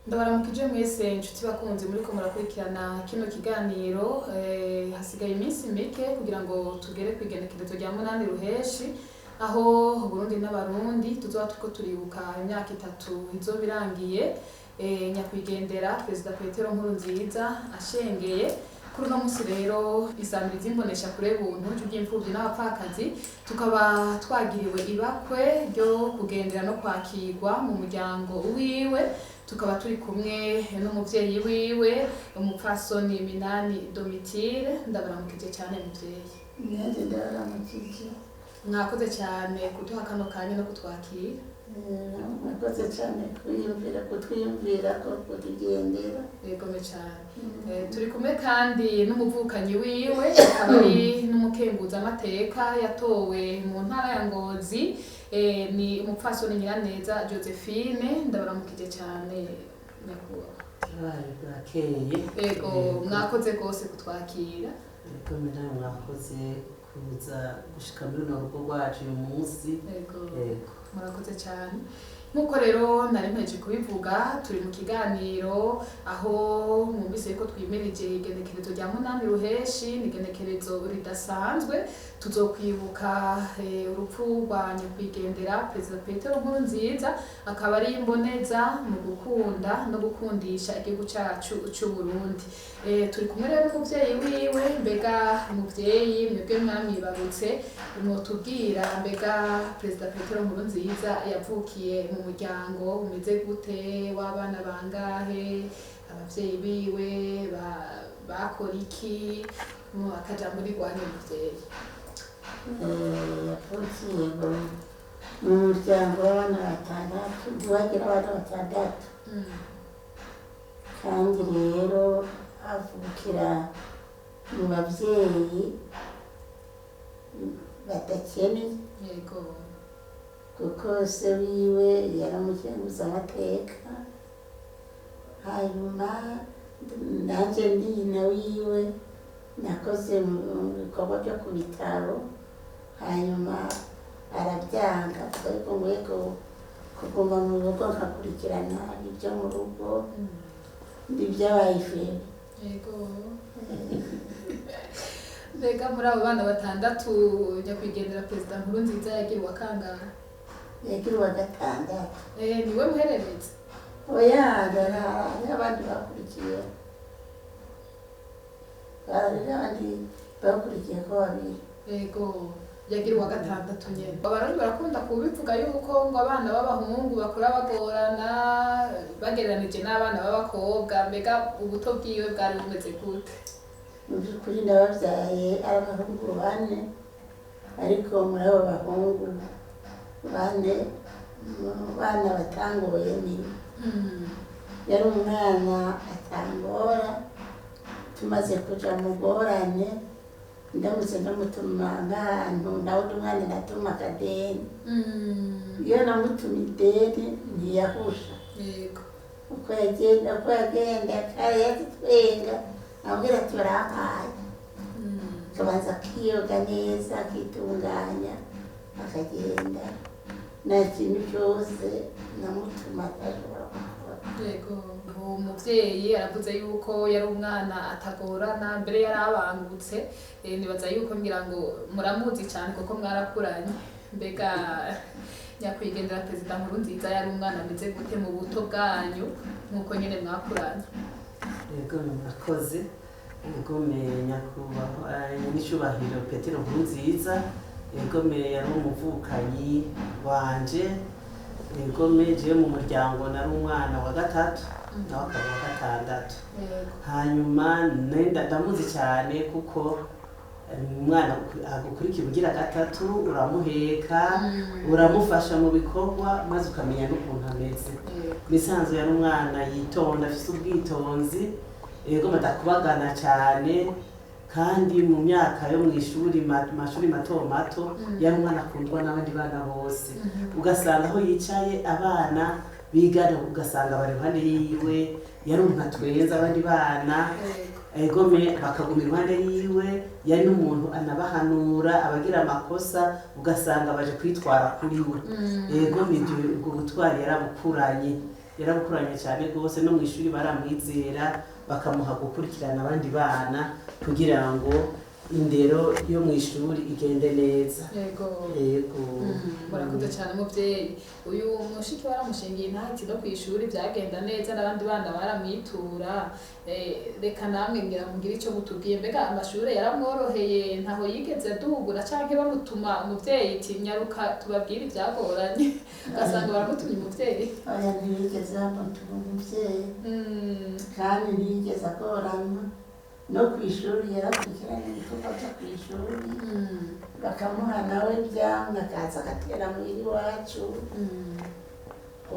Ndabaramukije mwese inshuti bakunzi muriko murakurikirana kino kiganiro. Hasigaye iminsi mike kugira ngo tugere ku igenekerezo rya 8 Ruheshi, aho Burundi n'Abarundi tuzoba turiko turibuka imyaka 3 izoba irangiye nyakwigendera Perezida Petero Nkurunziza ashengeye. Kuri uno musi rero, isamirizi imbonesha kure buntu ry'imfuvyi n'abapfakazi, tukaba twagiriwe ibakwe ryo kugendera no kwakirwa mu muryango wiwe. Tukaba turi kumwe n'umuvyeyi wiwe, umupfasoni Minani Domitire. Ndabaramukije cyane, muvyeyi. Nanjye ndabaramukije. Mwakoze cyane kuduha kano kanya no kutwakira. Mwakoze cyane kwiyumvira, kutwiyumvira ko kutugendera. Yegome cyane. Turi kumwe kandi n'umuvukanyi wiwe, akaba ari n'umukenguzamateka yatowe mu ntara ya Ngozi, ni umupfasoni Nyiraneza Josephine. Ndabaramukije cyane, nyakubahwa. Bari bwakeye. Yego, mwakoze rwose kutwakira. Yego, nawe mwakoze kuza gushika muri runo rugo rwacu uyu munsi. Yego. Yego. Murakoze cyane. Nk'uko rero nari mpeje kubivuga, turi mu kiganiro aho mwumvise ko twimirije igenekerezo rya 8 Ruheshi. Ni igenekerezo ridasanzwe, tuzokwibuka urupfu rwa nyakwigendera Perezida Petero Nkurunziza, akaba ari imboneza mu gukunda no gukundisha igihugu cyacu cy'u Burundi. Turi kumwe rero n'umuvyeyi wiwe. Mbega umuvyeyi, mwebwe mwamwibarutse, mwotubwira mbega Perezida Petero Nkurunziza yavukiye mu muryango umeze gute, w'abana bangahe, abavyeyi biwe bakora iki? Mu akaja muri rwanyu, muvyeyi. Yavukiye mu muryango w'abana batandatu, ntibagira abana batandatu. Kandi rero avukira mu babyeyi badakennye, kuko se wiwe yaramukenguza amateka. Hanyuma nanjye ndi nyina wiwe, nakoze mu bikorwa byo ku bitaro, hanyuma arabyanga, avuga yuko nkwiye kuguma mu rugo nkakurikirana ibyo mu rugo n'iby'abayifebe. Yego. Mbega muri abo bana batandatu, nyakwigendera Perezida Nkurunziza yagira uwa kangahe? Yagira uwa gatandatu. Niwe muhererezi? Oya, hari abandi bakurikiye, hari abandi bakurikiye ko babiri. Yego, yagira uwa gatandatu nyene. Abarundi barakunda kubivuga yuko ngo abana b'abahungu bakura bagorana bagereranije n'abana b'abakobwa. Mbega ubuto bwiwe bwari bumeze gute? Mu by'ukuri nababyaye ari abahungu bane, ariko muri abo bahungu bane, mu bana batangoye ni yari umwana atangora. Tumaze kuja mu ngorane, ndamutse ndamutuma nk'ahantu, nawe undi mwana natuma akadeni, iyo namutuma ideni ntiyahusha. Uko yagenda kare yadutwenga, ambwira ati: "Barampaye." Akabanza akiyoga neza, akitunganya, akagenda. Nta kintu cyose namutuma atashobora gukora. Yego, umuvyeyi aravuze yuko yari umwana atagorana, mbere yari abangutse. Nibaza yuko ngira ngo muramuzi cyane kuko mwarakuranye. Mbega nyakwigendera Perezida Nkurunziza yari umwana ameze gute mu buto bwanyu, nk'uko nyene mwakuranye? Yego, murakoze. Yego, nyakubahwa n'icyubahiro Petero Nkurunziza, yego, yari umuvukanyi wanje. Yego, jewe mu muryango nari umwana wa gatatu, nawe akaba uwa gatandatu. Hanyuma ndamuzi cyane kuko umwana agukurikira ugira gatatu, uramuheka, uramufasha mu bikorwa, maze ukamenya n'ukuntu ameze. Misanzu yari umwana yitonda, afise ubwitonzi, yego, badakubagana cyane. Kandi mu myaka yo mu ishuri, mashuri mato mato, yari umwana akundwa n'abandi bana bose. Ugasanga aho yicaye abana bigana, ugasanga bari iruhande yiwe. Yari umuntu atwenza abandi bana, egome, bakaguma iruhande yiwe. Yari n'umuntu anabahanura, abagira amakosa ugasanga baje kwitwara kuri we. Egome, ibyo ubwo butwari yarabukuranye. Yarabukuranye cyane rwose, no mu ishuri baramwizera, bakamuha gukurikirana abandi bana kugira ngo indero yo mu ishuri igende neza. Yego. Yego. Murakoze cyane muvyeyi. Uyu mushiki waramushingiye intati no kw'ishuri byagenda neza, n'abandi bana baramwitura. Reka namwe ngira mugire ico mutubwiye. Mbega amashure yaramworoheye, ntaho yigeze adugura canke bamutuma umuvyeyi iti nyaruka tubabwire ivyagoranye, ugasanga baramutumye umuvyeyi? Oya, ntibigeze bamutuma umuvyeyi. Kandi ntiyigeze agorana no ku ishuri, yarakurikiranye ibikorwa byo ku ishuri. Bakamuha nawe ibyamwa, akaza agatera muhira iwacu.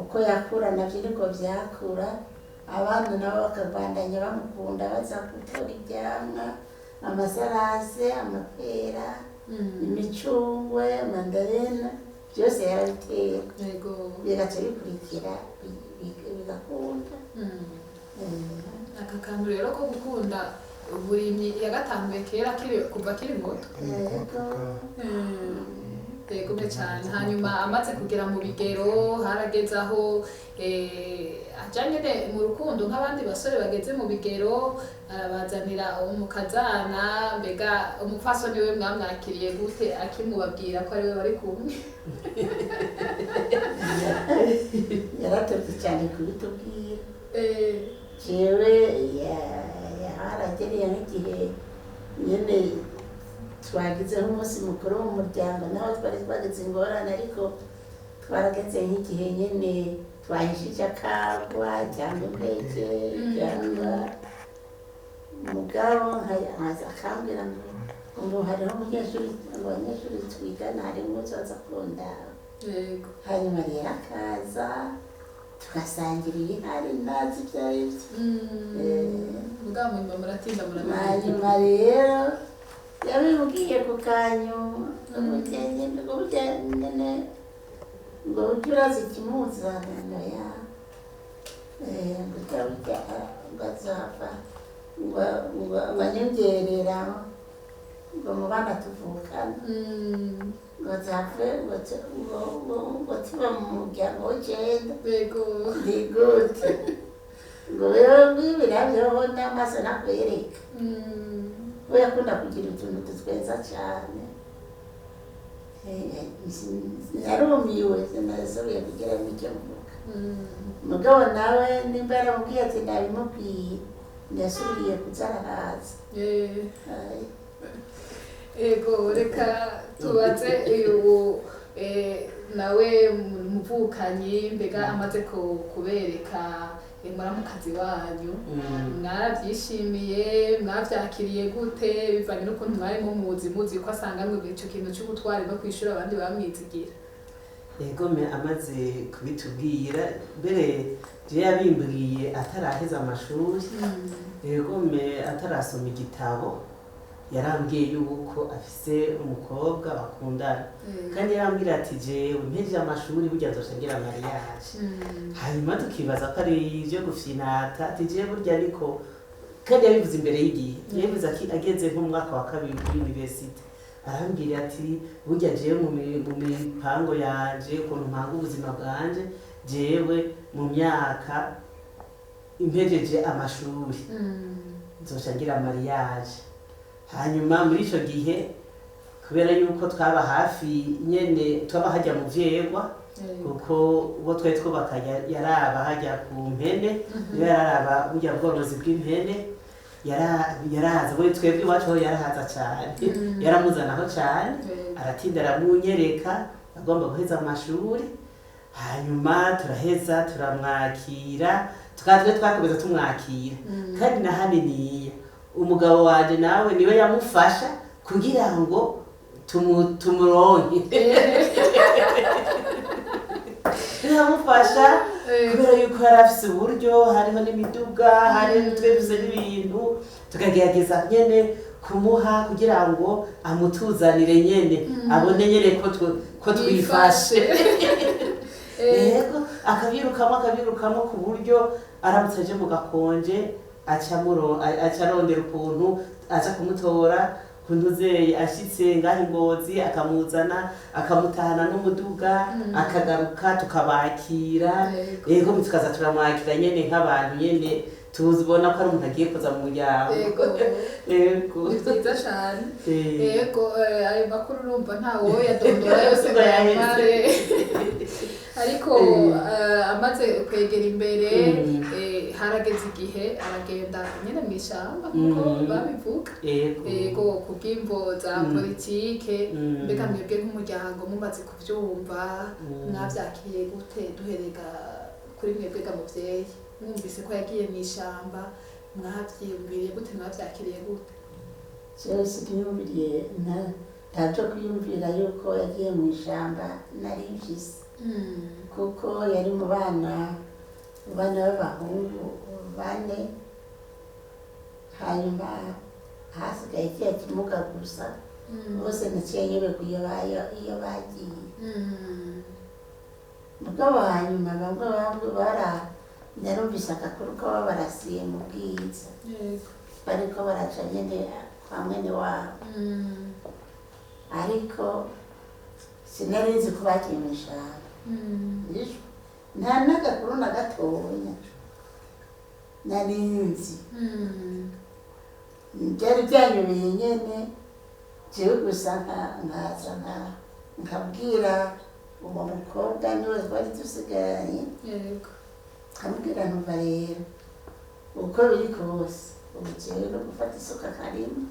Uko yakura navyo niko vyakura, abana nabo bakabandanya bamukunda, baza gutora ivyamwa, amasarase, amapera, imicungwe, mandarena, byose yarabitera. Bigaca bikurikira bigakunda. Aka kantu rero ko gukunda uburimyi yagatanguye kera akiri, kuva akiri muto. Yego. Yegomye cyane. Hanyuma amaze kugera mu bigero, harageze aho aja nyene mu rukundo nk'abandi basore bageze mu bigero, arabazanira umukazana. Mbega umupfasoni we mwamwakiriye gute akimubabwira ko ari we bari kumwe? Yaratevye cyane kubitubwira. Jewe haragereye nk'igihe nyene twagize nk'umunsi mukuru mu muryango, naho twari twagize ingorane, ariko twarageze nk'igihe nyene twahishije akagwa cyangwa impeke cyangwa mugabo nkaza akambwira ngo hariho umunyeshuri, ngo abanyeshuri twigana harimo uzoza kundaba. Hanyuma rero akaza tugasangira ibihari, ntazi ibyo ari byo. Mugabo munyuma muratinda muramenya. Hanyuma rero yabimubwiye ku kanyuma, ngo burya nyene ngo burya urazi ikimuzana ya ngo burya burya ngo azava ngo anyongerera ngo mu bana tuvukana ngo nzapfe ngo tuba mu muryango w'icenda. Ndi gute ngo wewe ngwibirabyeho n'amaso nakwereka. We yakunda kugira utuntu tutwenza cyane. Narumiwe, sinasubiye kugira n'icyo mvuga. Mugabo nawe nimba yaramubwiye ati nabimubwiye, ndasubiye kuza arahaza. Ay. Ego, reka tubaze uyu nawe muvukanyi. Mbega amaze kubereka muramukazi wanyu, mwarabyishimiye, mwavyakiriye gute bivanye n'ukuntu mwari mumuzi, muzi ko asanganwe ico kintu c'ubutwari no kwishura abandi bamwizigira? Egome, amaze kubitubwira, mbere je yabimbwiye ataraheza amashuri, egome, atarasoma igitabo, yarambwiye yuko afise umukobwa bakundana. Kandi yarambwira ati jewe mpejeje amashuri burya nzoca ngira mariage. Hanyuma tukibaza ko ari ivyo gufinata, ati jewe burya ariko, kandi yabivuze imbere y'igihe. Yabivuze ageze nko mu mwaka wa kabiri kuri université, arambwira ati burya jewe mu mipango yanje, ukuntu mpanga ubuzima bwanje, jewe mu myaka impejeje amashuri nzoca ngira mariage. Hanyuma muri ico gihe, kubera yuko twaba hafi nyene, twaba hajya mu vyegwa, kuko ubwo twari twubaka yaraba hajya ku mpene, niyo yararaba burya bworozi bw'impene, yaraza we twebwe iwacu ho yarahaza cane. Yaramuzanaho cane. Aratinda aramunyereka agomba guheza amashuri. Hanyuma turaheza turamwakira, tukaba twe twakomeza tumwakira. Kandi na haniniya umugabo wanje nawe niwe yamufasha kugira ngo tumuronke, niwe yamufasha kubera yuko yari afise uburyo, hariho n'imiduga, hariho twebwe n'ibintu, tukagerageza nyene kumuha kugira ngo amutuzanire nyene, abone nyene ko twifashe. Yego, akabirukamo, akabirukamo, ku buryo aramutse aje mu gakonje aca arondera ukuntu aza kumutora. Kuntuzeye ashitse ngaho Ingozi, akamuzana akamutahana n'umuduga, akagaruka tukabakira. Yego. Yego, tukaza turamwakira nyene nk'abantu nyene tuzibona ko ari umuntu agiye kuza mu muryango. Yego. Yego. Ni byiza cyane. Yego, ayo makuru urumva nta wowe yadondora yose ngo Ngo yaheze. yamare, ariko amaze kwegera imbere, harageze igihe aragenda nyine mu ishyamba nk'uko babivuga. Yego. Yego, kubw'imvo za politike. Mbega mwebwe nk'umuryango mumaze kubyumva, mwabyakiriye gute? Duherega kuri mwebwe ga muvyeyi, mwumvise ko yagiye mu ishyamba, mwavyiyumviriye gute? Mwavyakiriye gute? Jewe siniyumviriye, nta byo kwiyumvira yuko yagiye mu ishyamba nari mfise, kuko yari mu bana b'abahungu bane, hanyuma hasigaye kiriya kimuga gusa. Bose naciye nyoberwa iyo bagiye. Mugabo hanyuma bamwe bamwe bara narumvise agakuru ko baba barasiye mu Bwiza, bariko baraca nyene kwa mwene wabo, ariko sinari nzi ko bagiye mu ishamba. Nta n'agakuru na gatonya nari nzi. Byari byanyobeye nyene. Jewe gusa nkaza nkabwira uwo mukobwa, niwe twari dusigaranye, nkamubwira ntumva rero uko biri kose, ubu jewe no gufata isuka karima,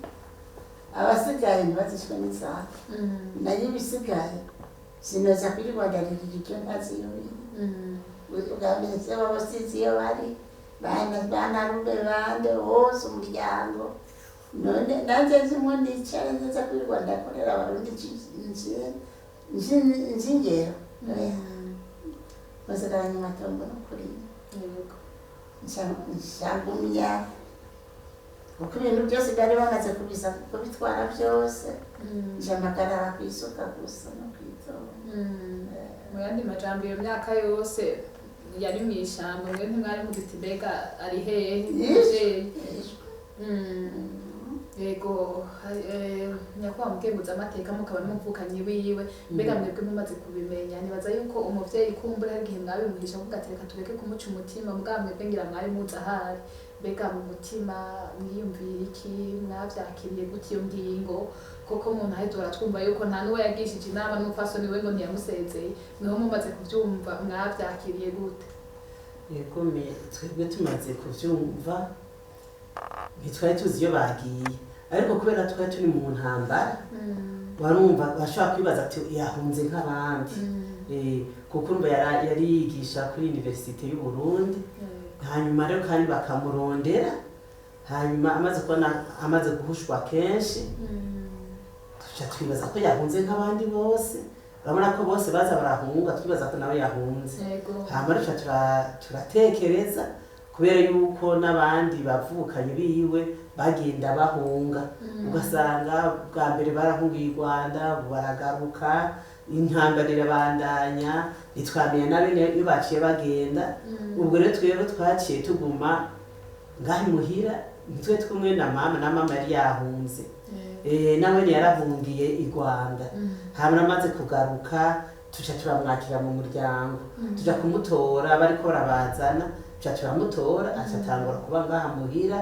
abasigaye ntibazishwe n'inzara, nayo ibisigaye sinoza kwirirwa ndaririra ibyo ntazi iyo biri. Ubwa mbere se baba sinzi iyo bari, bana banarume bande bose umuryango. None nanjye nzimwo nicara nza kwirirwa ndakorera Abarundi nzi ingero basigaranye amatongo no kurima. Nshagumya kuko ibintu byose byari bamaze kubisa kubitwara byose, nshamagarara ku isuka gusa no kwitonda. Mu yandi majambo, iyo myaka yose yari mu ishyamba, mwe ntimwari muzi ati mbega ari hehe? Yishwe. Yego, nyakubahwa mukenguza amateka, mukaba n'umuvukanyi wiwe, mbega mwebwe mumaze kubimenya, nibaza yuko umuvyeyi kumbura hari igihe mwabimuhisha kuvuga ati reka tureke kumuca umutima, mugabo mwebwe ngira mwari muzi ahari. Mbega mu mutima mwiyumvira iki? Mwavyakiriye gute iyo ngingo? Koko umuntu aheze twumva yuko nta n'uwo yagishije inama, n'umupfasoni we ngo ntiyamusezeye. Mweho mumaze kuvyumva, mwavyakiriye gute? Yego, twebwe tumaze kuvyumva ntitwari tuzi iyo bagiye, ariko kubera twari turi mu ntambara, warumva bashobora kwibaza ati yahunze nk'abandi. Kuko urumva yari yigisha kuri Université y'u Burundi. Hanyuma rero kandi bakamurondera, hanyuma amaze kubona amaze guhushwa kenshi, tuca twibaza ko yahunze nk'abandi bose. Urabona ko bose baza barahunga, twibaza ko nawe yahunze. Hanyuma rero turatekereza kubera yuko n'abandi bavukanye biwe bagenda bahunga, ugasanga bwa mbere barahungiye i Rwanda, baragaruka, intambara irabandanya, ntitwamenya na bene iyo baciye bagenda. Ubwo rero twebwe twaciye tuguma ngaha imuhira, nitwe twumwe na mama, na mama yari yahunze. Nawe yarahungiye i Rwanda. Hanyuma amaze kugaruka tuca turamwakira mu muryango, tuja kumutora bariko barabazana, tuca turamutora, aca atangura kuba ngaha muhira.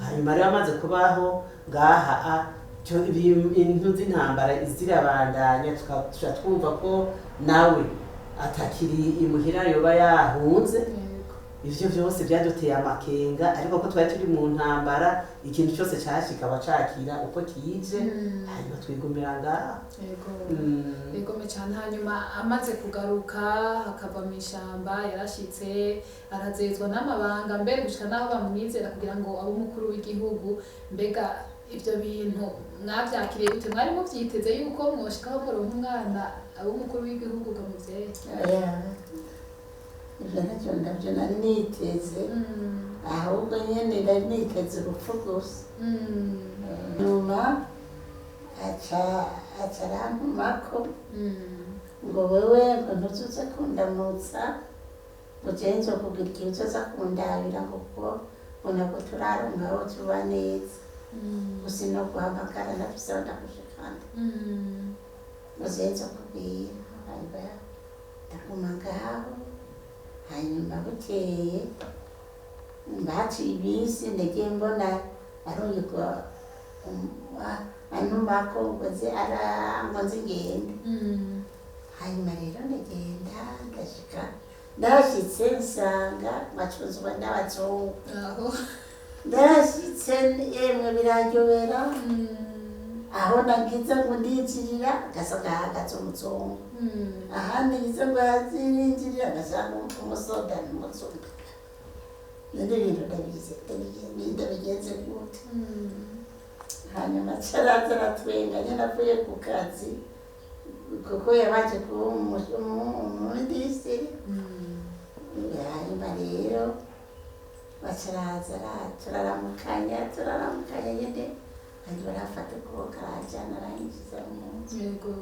Hanyuma rero amaze kubaho ngaha ibintu z'intambara zirabandanya, tuca twumva ko nawe atakiri imuhira, yoba yahunze. Ivyo vyose vyaduteye amakenga, ariko ko twari turi mu ntambara, ikintu cyose cashika wacakira uko kije. Hanyuma twigumira ngaho. Yegome cyane. Hanyuma amaze kugaruka akava mu ishyamba, yarashitse arazezwa n'amabanga mbere gushika n'aho bamwizera kugira ngo abe umukuru w'igihugu. Mbega ibyo bintu mwavyakiriye gute? Mwari muvyiteze yuko mwoshikaho muronka umwana abe umukuru w'igihugu ga muvyeyi? Oya, ibyo ntacyo ndabyo nari niteze, ahubwo nyene nari niteze urupfu gusa. Nyuma aca arantumako ngo wewe ngo ntuzuze kundamutsa, ngo jewe nzokubwira igihe uzoza kundabira, ngo kuko ngo ntabwo turaronka aho tuba neza. Gusa no guhamagara ndafise aho ndagushikana, uze nzokubwira. Hanyuma ndaguma ngaho. Hanyuma bukeye baciye iminsi, ndagiye mbona arungikwa antumako ngo nze ngo nze ngende. Hanyuma rero ndagenda, ndashika, ndashitse nsanga bacuzwa n'abazungu. Aho. Ndashitse, yemwe, biranyobera. Aho nagize ngo ndinjirira, ngasanga hahagaze umuzungu. Ahandi ngize ngo yazinjirira, ngasanga umusoda n'umuzungu. None ibintu ndabizi ndabigenze gute? Hanyuma caraza aratwenga nyene, avuye ku kazi, kuko yabanje kuba umuminisitiri. Hanyuma rero bacaraza, turaramukanya, turaramukanya nyene. Hanyuma arafata ukuboko, aranjana, aranyinjiza mu nzu. Yego,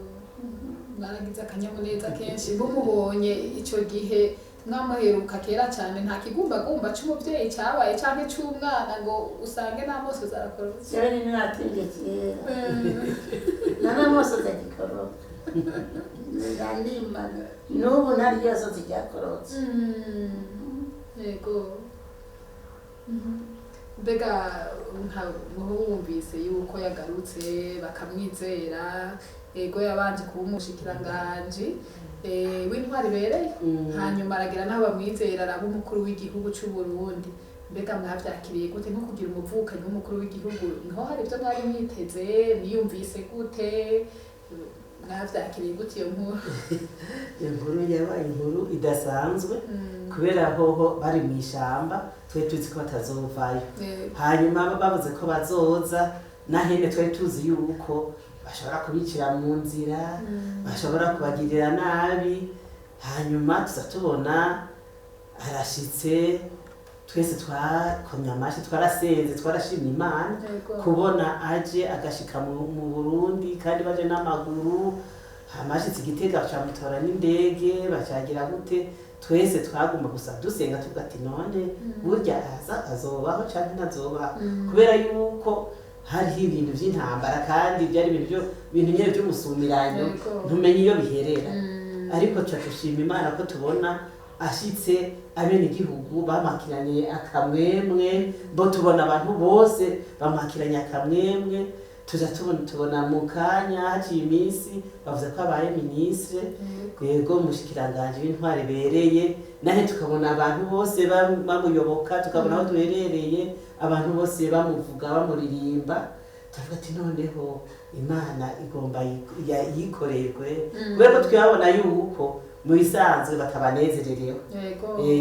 mwaragize akanyamuneza kenshi bumubonye ico gihe. Mwamuheruka kera cyane, nta kigumbagumba c'umuvyeyi cyabaye canke c'umwana ngo usange n'amosozi arakorotse? Jewe nini natinze kera, nanamosozi agikoroka, ndanima n'ubu ntaryo sozi ryakorotse. Yego. Mbega nka wumvise yuko yagarutse bakamwizera, yego, yabanje kuba umushikiranganji w'intwari ibereye, hanyuma aragira n'aho bamwizera araba umukuru w'igihugu c'u Burundi, mbega mwavyakiriye gute nko kugira umuvukanyi w'umukuru w'igihugu? Niho hari ibyo mwari mwiteze? Mwiyumvise gute? Mwavyakiriye gute iyo nkuru? Inkuru yabaye inkuru idasanzwe, kubera hoho bari mu ishamba, twari tuzi ko batazovayo. Hanyuma bavuze ko bazoza, nahene twari tuzi yuko bashobora kubicira mu nzira, bashobora kubagirira nabi. Hanyuma tuza tubona arashitse, twese twakomye amashi, twarasenze, twarashimye Imana kubona aje agashika mu Burundi, kandi baje n'amaguru. Hama ashitse Igitega bacamutora n'indege, bacagira gute. Twese twagomba gusa dusenga, tuvuga ati: "None burya aza azobaho canke ntazobaho?" Kubera yuko hariho ibintu vy'intambara, kandi byari ibintu byo ibintu nyene vy'umusumiranyo, ntumenye iyo biherera. Ariko tuca dushima Imana ko tubona ashitse, abenegihugu bamakiranye akamwemwe, bo tubona abantu bose bamakiranye akamwemwe. Tuja tubona mu kanya haciye iminsi bavuze ko abaye minisitiri, yego, umushikiranganji w'intwari ibereye. Nahe tukabona abantu bose bamuyoboka, tukabona aho duherereye abantu bose bamuvuga, bamuririmba. Turavuga ati: "Noneho Imana igomba yikorerwe," kubera ko twabona yuko mu bisanzwe batabanezererewe.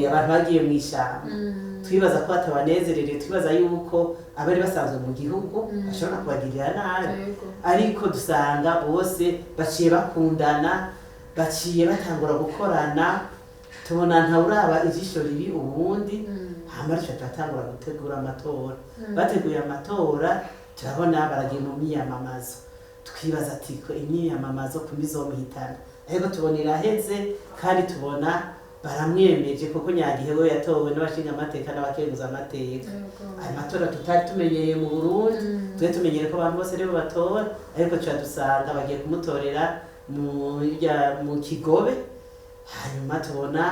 Abantu bagiye mu ishamba, twibaza ko batabanezererewe, twibaza yuko abari basanzwe mu gihugu bashobora kubagirira nabi. Ariko dusanga bose baciye bakundana, baciye batangura gukorana, tubona ntawuraba ijisho ribi ubundi. Hama duca turatangura gutegura amatora. Bateguye amatora, turabona baragiye mu myiyamamazo. Twibaza ati ko imyiyamamazo kumizomuhitana, ariko tubona iraheze kandi tubona baramwemeje, kuko nyagihe we yatowe n'abashinga amateka n'abakenguza amateka. Ayo matora tutari tumenyereye mu Burundi, twe tumenyereye ko abantu bose aribo batora, ariko tuca dusanga bagiye kumutorera mu Kigobe. Hanyuma tubona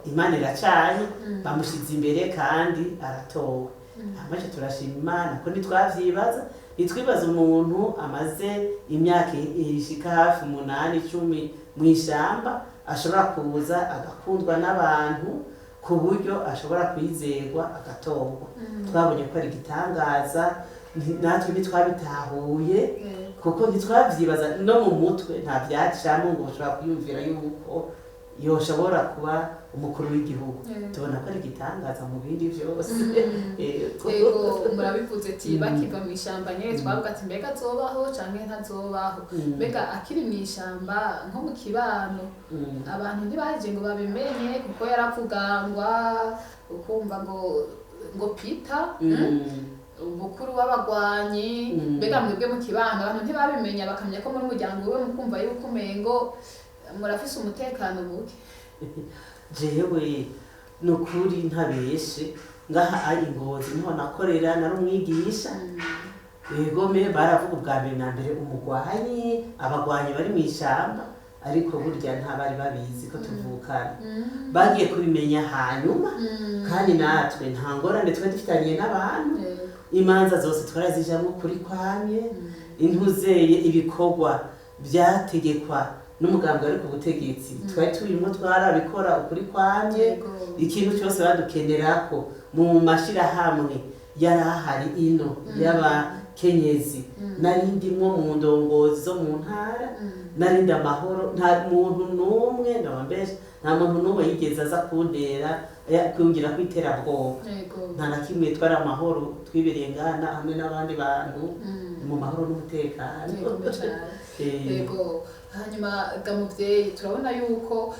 Imana iracanye, bamushize imbere kandi aratowe. Hanyuma turashima Imana ko ntitwavyibaza, ntitwibaza umuntu amaze imyaka ishika hafi 8, 10 mu ishamba ashobora kuza agakundwa n'abantu ku buryo ashobora kwizerwa agatorwa. Twabonye ko ari igitangaza, natwe ntitwabitahuye, kuko ntitwavyibaza no mu mutwe, nta vyacamo ngo ushobora kwiyumvira yuko yoshobora kuba umukuru w'igihugu. Tubona ko ari igitangaza mu bindi vyose. Yego. Yego, murabivuze ati bakiva mu ishyamba nyine twavuga ati: "Mbega azobaho canke ntazobaho?" Mbega akiri mu ishyamba, nko mu kibano, abantu ntibaje ngo babimenye, kuko yaravugangwa, ukumva ngo Peter, umukuru w'abagwanyi. Mbega mwebwe mu kibano abantu ntibabimenya, bakamenya ko muri umuryango we, mukumva yuko umengo murafise umutekano muke? Jewe ni ukuri ntabeshe, ngaha ari Ingozi niho nakorera, nari umwigisha. Egome baravuga ubwa mbere na mbere umugwanyi, abagwanyi bari mu ishamba, ariko burya ntabari babizi ko tuvukana. Bagiye kubimenya hanyuma. Kandi natwe nta ngorane twari dufitaniye n'abantu. Imanza zose twarazijamwo kuri kwamye. Intuzeye ibikorwa byategekwa n'umugambwe ari ku butegetsi, twari turimo twarabikora ukuri kwamye. Ikintu cyose badukenerako mu mashirahamwe yari ahari ino y'abakenyezi, nari ndimwo mu ndongozi zo mu ntara. Narindi amahoro, nta muntu n'umwe ndabambesha, nta muntu n'umwe yigeze aza kuntera kungira kwiterabwoba. Nta na kimwe, twari amahoro, twibereye ngana hamwe n'abandi bantu mu mahoro n'umutekano. Yego cane. Yego, hanyuma ga muvyeyi, turabona yuko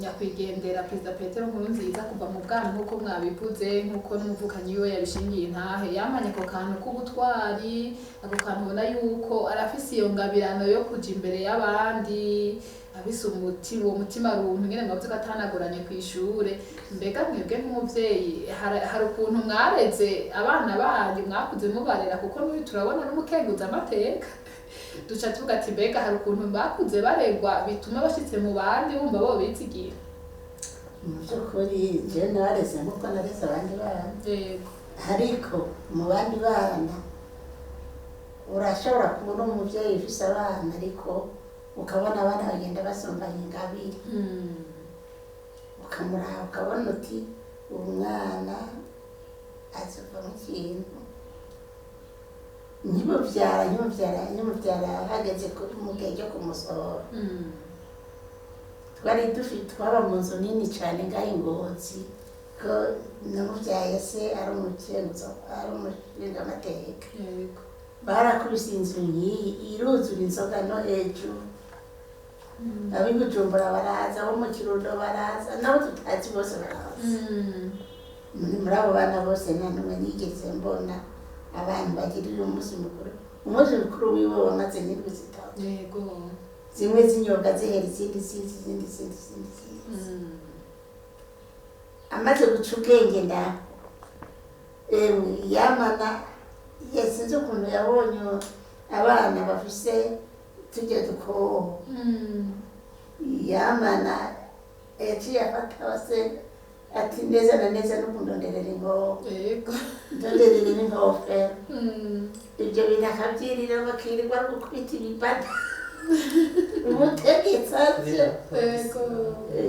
nyakwigendera Perezida Petero Nkurunziza kuva mu bwana, nk'uko mwabivuze, nk'uko n'umuvukanyi wiwe yabishingiye intahe, yamanye ako kantu k'ubutwari, ako kantu ubona yuko arafise iyo ngabirano yo kuja imbere y'abandi, afise umutima, uwo mutima runtu nyene mwavuze ko atanagoranye kw'ishure. Mbega mwebwe nk'umuvyeyi hari ukuntu mwareze abana banyu, mwakuze mubarera? Kuko n'uyu turabona n'umukenguza amateka, duca tuvuga ati mbega hari ukuntu bakuze baregwa bituma bashitse mu bandi bumva bo bizigira? Mu by'ukuri jewe nareze nk'uko nareze abandi bana. Ariko mu bandi bana urashobora kubona umuvyeyi ufise abana, ariko ukabona abana bagenda basumbanya ingabire. Ukamuraba ukabona uti uwo mwana azovamo ikintu. Nkimubyara hageze mu gihe cyo kumusohora, twari dufite, twaba mu nzu nini cyane ngaho i Ngozi, ko namubyaye se ari umukenguzo, ari umushingamateka. Barakubise inzu nk'iyi iruzura inzoga no hejuru. Ab'i Bujumbura baraza, abo mu Kirundo baraza, nabo tutazi bose baraza. Muri abo bana bose nta n'umwe nigeze mbona abantu bagirira umunsi mukuru. Umunsi mukuru wiwe wamaze n'indwi 3. Zimwe zinyobwa zihera, izindi ziza, izindi zindi izindi ziza. Amaze guca ubwenge nda emwe yamana yasinze ukuntu yabonye abana bafise tujya dukoho. Yamana yaciye afata bose ati neza na neza no kundonderera inkoho, ndonderera n'inkofero. Ibyo bintu akabyirira, bakirirwa ari gukubita ibibada umutegetsi atyo.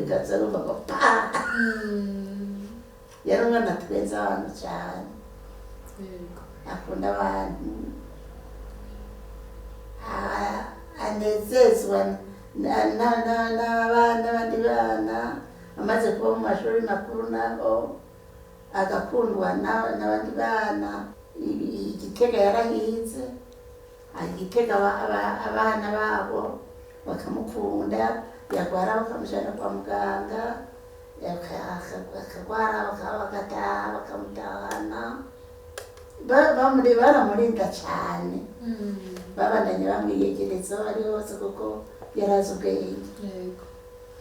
Gaza numva ngo pa. Yari umwana twenza abantu cyane. Akunda abantu, anezezwa n'abandi bana. Amaze kuba mu mashuri makuru naho agakundwa n'abandi bana. Igitega yarahize, Igitega abana babo bakamukunda. Yagwara bakamujyana kwa muganga, akagwara bagataha bakamutahana. Baramurinda cyane. Babandanye bamwiyegereza aho ari hose kuko yarazi ubwenge.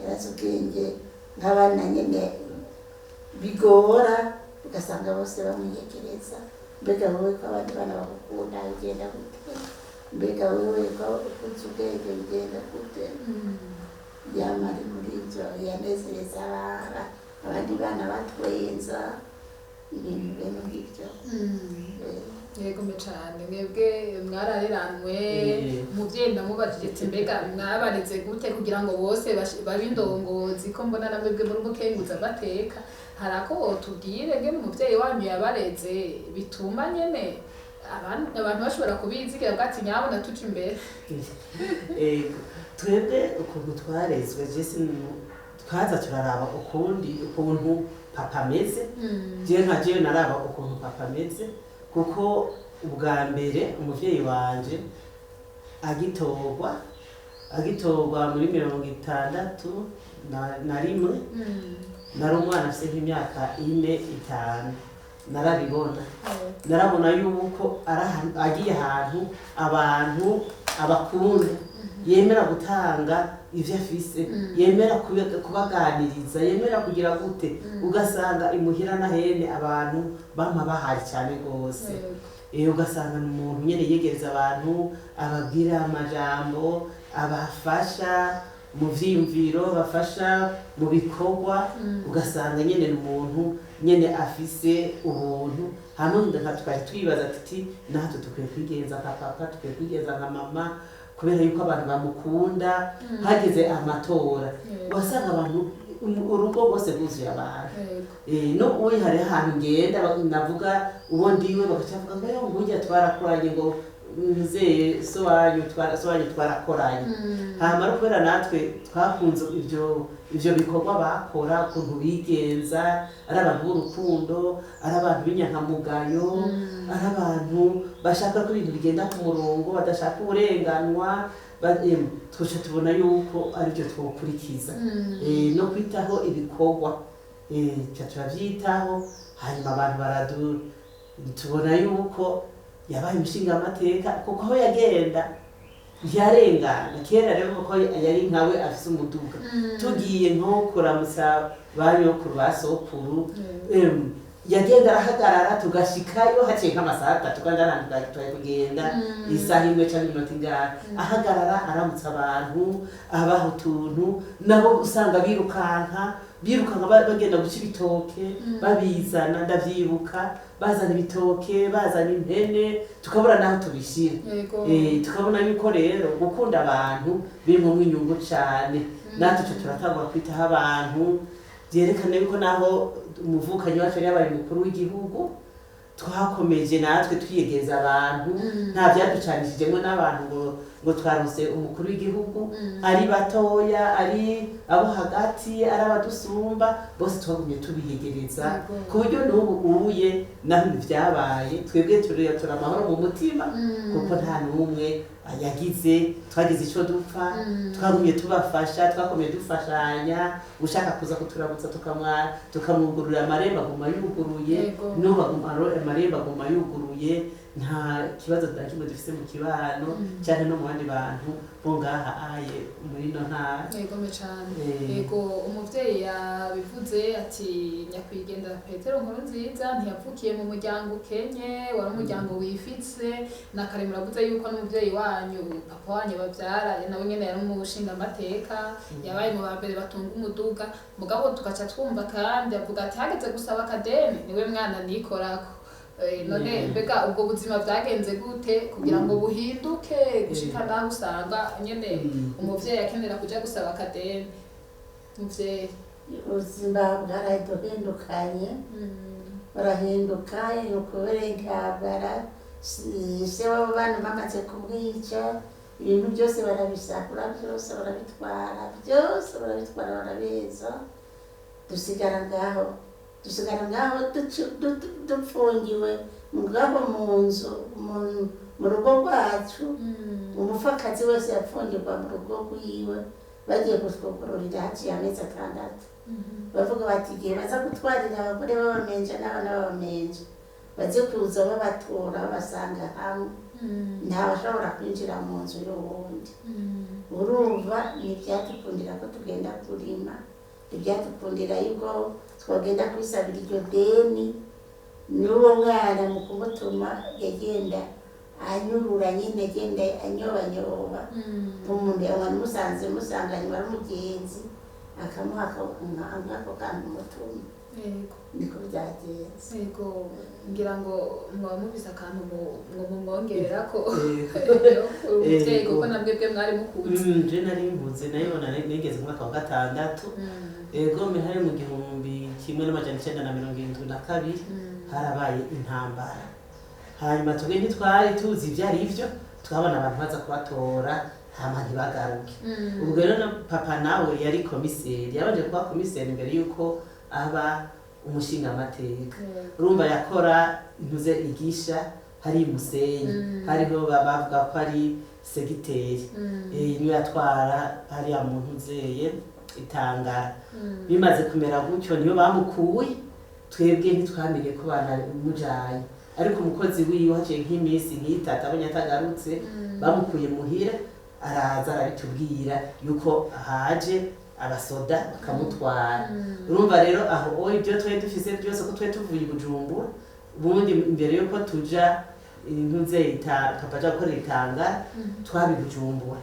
Yarazi ubwenge nk'abana nyine bigora, ugasanga bose bamwiyegereza: mbega wowe ko abandi bana bagukunda bigenda gute? Mbega wowe ko uzi ubwenge bigenda gute? Yama ari muri ibyo, yanezereza abandi bana, batwenza ibintu bene nk'ibyo. Yego mbe cane, mwebwe mwarareranwe. Umuvyeyi ndamubajije ati mbega mwabareze gute kugira ngo bose babe indongozi, ko mbona na mwebwe muri umukenguza amateka? Hari ako wotubwire ngene umuvyeyi wanyu yabareze bituma nyene abantu bashobora kubizigira bwati nyabona tuja imbere? Ego, twebwe ukuntu twarezwe, je twaza turaraba ukundi ukuntu papa ameze. Je nka jewe naraba ukuntu papa ameze, kuko ubwa mbere umuvyeyi wanje agitorwa muri 61, nari umwana afise nk'imyaka 4, 5, narabibona. Narabona yuko ari agiye ahantu abantu abakunda, yemera gutanga ivyo afise, yemera kubaganiriza, yemera kugira gute. Ugasanga imuhira na hene abantu bama bahari cyane rwose. Ugasanga ni umuntu nyene yegereza abantu, ababwira amajambo, abafasha mu vyiyumviro, abafasha mu bikorwa. Ugasanga nyene ni umuntu nyene afise ubuntu. Hamwe nka twari twibaza tuti natwe dukwiye kwigenza nka papa, dukwiye kwigenza nka mama, kubera yuko abantu bamukunda. Hageze amatora, wasanga abantu urugo rwose rwuzuye abantu. No ubu hari ahantu ngenda navuga uwo ndiwe, bagaca bavuga ngo yo ngurya twarakoranye, ngo mzee so wanyu so wanyu twarakoranye. Hama ari kubera natwe twakunze ivyo bikorwa bakora, ukuntu bigenza, ari abantu b'urukundo, ari abantu b'inyankamugayo, ari abantu bashaka ko ibintu bigenda ku murongo, badashaka uburenganwa. Tuca tubona yuko aribyo twokurikiza. No kwitaho ibikorwa, tuca turavyitaho. Hanyuma abantu tubona yuko yabaye umushingamateka, kuko aho yagenda ntiyarengana. Kera rero kuko yari nkawe afise umuduga, tugiye nko kuramutsa ba nyokuru, ba sokuru, yagenda arahagarara, tugashikayo haciye nk'amasaha 3, kandi ahantu twari kugenda isaha imwe canke iminota ingahe, ahagarara aramutsa abantu, abaha utuntu, nabo usanga birukanka birukanka bagenda guca ibitoke, babizana. Ndavyibuka bazana ibitoke, bazana impene, tukabura naho tubishira. Tukabona yuko rero gukunda abantu birimwo inyungu cane. Natwe tuca turatangura kwitaho abantu, byerekana yuko naho umuvukanyi wacu yari yabaye umukuru w'igihugu, twakomeje natwe twiyegereza abantu. Nta byaducanishijemo n'abantu ngo twarose umukuru w'igihugu, ari batoya, ari abo hagati, ari abadusumba, bose twagumye tubiyegereza, ku buryo n'ubu ubuye naho ibi vyabaye, twebwe turi amahoro mu mutima, kuko nta n'umwe yagize twagize ico dupfa. Twagumye tubafasha, twakomeye dufashanya. Ushaka kuza kuturamutsa tukamwugururira, amarembo aguma yuguruye. N'ubu amarembo aguma yuguruye, nta kibazo na kimwe dufise mu kibano canke no mu bandi bantu bo ngaha aye muri ino ntara. Yego cane. Yego, umuvyeyi yabivuze ati nyakwigendera Petero Nkurunziza ntiyavukiye mu muryango ukenye, wari umuryango wifitse. Na kare muravuze yuko n'umuvyeyi wanyu, papa wanyu bavyara, nawe nyene yari umushingamateka, yabaye mu ba mbere batunga umuduga. Mugabo tugaca twumva kandi avuga ati hageze gusaba akadeni niwe mwana nikorako. None mbega ubwo buzima bwagenze gute kugira ngo buhinduke gushika naho usanga nyene umuvyeyi akenera kuja gusaba akadeni, muvyeyi? Ubuzima bwaraduhindukanye, burahinduka kubera intambara. Se w'abo bana bamaze kumwica, ibintu byose barabisakura, byose barabitwara, byose barabitwara, barabeza. Dusigara ngaho dupfungiwe ngaho mu nzu, mu rugo rwacu. Umupfakazi wese yapfungirwa mu rugo rwiwe. Bagiye kutwugururira haciye amezi 6. Bavuga bati igihe baza gutwarira abagore b'abamenja n'abana b'abamenja, baze kuza babatora babasanga hamwe, ntawashobora kwinjira mu nzu y'uwundi. Urumva ntibyadukundira ko tugenda kurima, ntibyadukundira yuko twagenda kwisabira iryo deni. N'uwo mwana mu kumutuma yagenda anyurura nyine, agenda anyobanyoba umuntu yabona musanze musanganye wari umugenzi, akamuha nk'ako kantu mutuma. Niko byagenze. Yego, ngira ngo muba mubise akantu ngo mumwongererako umuvyeyi, kuko namwe bwe mwari mukuze. Je nari mpuze, nayibona nigeze mu mwaka wa gatandatu. Ego, hari mu 1972 harabaye intambara. Hanyuma twebwe ntitwari tuzi ibyo ari byo, twabona abantu baza kubatora hama ntibagaruke. Ubwo rero na papa nawe yari komiseri, yabanje kuba komiseri imbere y'uko aba umushingamateka. Urumva yakora ntuze igisha hari Musenyi, hariho bavuga ko ari segiteri. Niwe yatwara hariya mu ntuzeye itangara. Bimaze kumera gutyo niyo bamukuye, twebwe ntitwamenye ko banamujanye, ariko umukozi wiwe haciye nk'iminsi nk'itatu abonye atagarutse, bamukuye muhira, araza arabitubwira yuko haje abasoda bakamutwara. Urumva rero aho ibyo twari dufise byose, ko twari tuvuye i Bujumbura ubundi imbere yuko tuja intuze ita papa aja gukora itanga, twabi Bujumbura.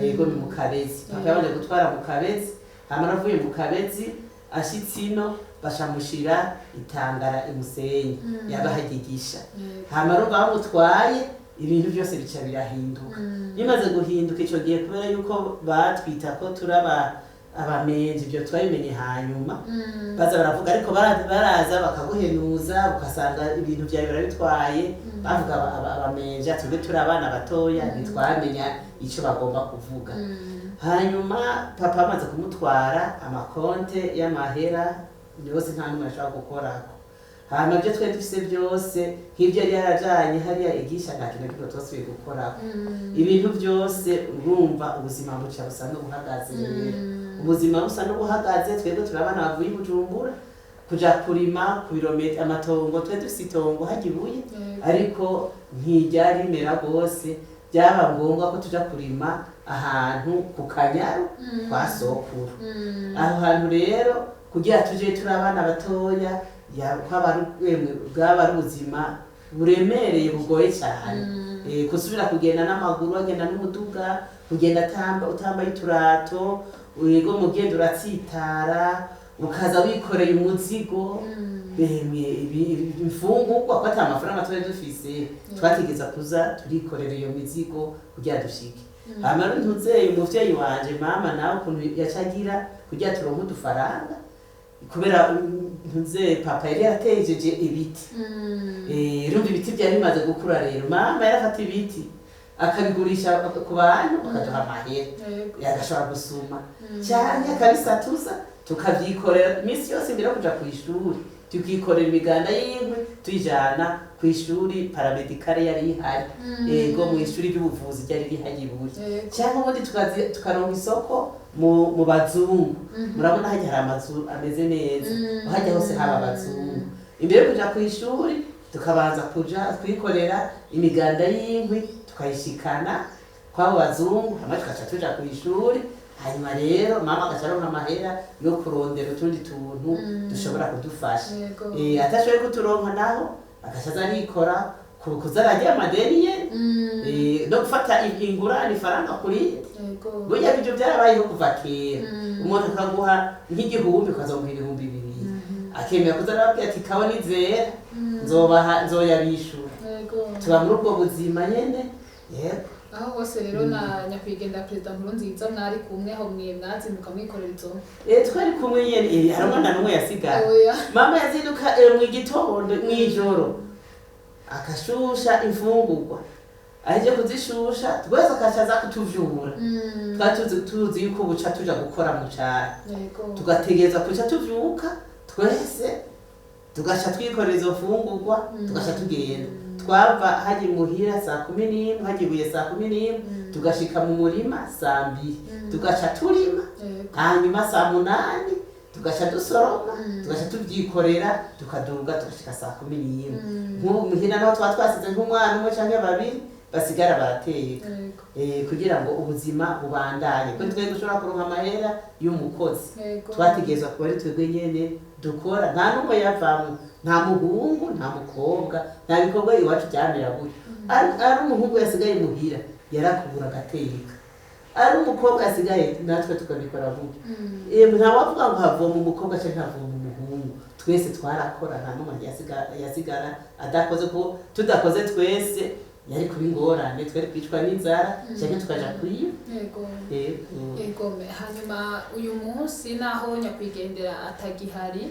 Yego, ni mu Kabezi. Papa yabanje gutwara mu Kabezi, hama aravuye mu Kabezi ashitse ino bacamushira Itangara imusenyi, yabahagigisha. Hama rero bamutwaye, ibintu byose bica birahinduka. Bimaze guhinduka ico gihe, kubera yuko batwita ko turaba abamenje, ibyo twabimenye hanyuma. Baza baravuga, ariko baraza bakaguhenuza, ugasanga ibintu byawe barabitwaye. Bavuga abamenje, twebwe turi abana batoya, ntitwamenya icyo bagomba kuvuga. Hanyuma papa amaze kumutwara, amakonte y'amahera yose nta n'umwe ashobora gukorako. Hanyuma ibyo twari dufise byose, nk'ibyo yari yarajanye hariya igisha, nta kintu na kimwe twasubiye gukorako. Ibintu byose, urumva ubuzima buca busa n'ubuhagaze. Rero ubuzima busa n'ubuhagaze, twebwe turi abana bavuye i Bujumbura, kuja kurima ku birometero, amatongo, twari dufise itongo hajya ibuye, ariko ntiryari rimera rwose. Byaba ngombwa ko tuja kurima ahantu ku Kanyaru kwa sokuru. Aho hantu rero kugira tuje turi abana batoya, kwaba bwaba ari ubuzima buremereye, bugoye cyane. Gusubira kugenda n'amaguru, agenda n'umuduga, kugenda atamba utambaye uturato, yego, mugenda uratsitara, ukaza wikoreye umuzigo, bemwe imfungurwa, ko ata mafaranga twari dufise, twategeza kuza turikorera iyo mizigo kugira dushike. Hama rero ntuzeye umuvyeyi wanje mama nawe ukuntu yacagira kugira turonke udufaranga, kubera ntuzeye papa yari yaratejeje ibiti. Urumva ibiti byari bimaze gukura. Rero mama yarafata ibiti akabigurisha ku bantu, bakaduha amahera, yagashobora gusuma cyane, akabisatuza, tukavyikorera iminsi yose imbere yo kuja kw'ishuri, tukikorera imiganda y'inkwi tuyijana kw'ishuri paramédicale yari ihari, ego, mu ishuri ry'ubuvuzi ryari rihari ibuye. Cyangwa ubundi tukaronka isoko mu bazungu. Murabona hajya hari amazu ameze neza, hajya hose haba abazungu. Imbere yo kuja kw'ishuri tukabanza kuja twikorera imiganda y'inkwi, tukayishikana kw'abo bazungu, hama tugaca tuja kw'ishuri. Hanyuma rero mama agaca aronka amahera yo kurondera utundi tuntu dushobora kudufasha. Atashoboye kuturonka naho, agaca aza arikora kuza ararya amadeni ye, no gufata ingurane ifaranga kuri burya. Ibyo byarabayeho kuva kera. Umuntu akaguha nk'igihumbi, ukazomuha 2000, akemera kuza arababwira ati kawa nizera nzobaha, nzoyabishura. Tuba muri ubwo buzima nyene, yego. Aho hose rero na nyakwigendera Perezida Nkurunziza mwari kumwe, aho mwe mwazinduka mwikorera izo? Twari kumwe nyene, hari umwana n'umwe yasigara. Oya. Mama yazinduka mu gitondo, mw'ijoro akashusha imfungurwa, aheje kuzishusha twese akaca aza kutuvyura. Twari tuzi yuko buca tuja gukora mu caro. Tugategereza kuca tuvyuka twese, tugaca twikorera izo mfungurwa, tugaca tugenda. Twava hajya imuhira saa 11, hajya ibuye saa 11, tugashika mu murima saa 2, tugaca turima. Hanyuma saa 8 tugaca dusoroma, tugaca tubyikorera, tukaduga, tugashika saa 11. Nk'ubu muhira naho tuba twasize nk'umwana umwe canke babiri, basigara barateka, kugira ngo ubuzima bubandanye, kuko twebwe dushobora kuronka amahera y'umukozi, twategerezwa kuba ari twebwe nyene dukora. Nta n'umwe yavamwo, nta muhungu, nta mukobwa, nta bikorwa iwacu byamera gutyo. Ari umuhungu yasigaye muhira yarakubura agateka, ari umukobwa asigaye natwe tukabikora gutyo. Ntawavuga ngo havoma umukobwa cyangwa havoma umuhungu, twese twarakora, nta n'umwe yasigara adakoze, ko tudakoze twese yari kuba ingorane, twari kwicwa n'inzara cyangwa tukaja kwiba. Yego. Yego. Hanyuma uyu munsi naho nyakwigendera atagihari,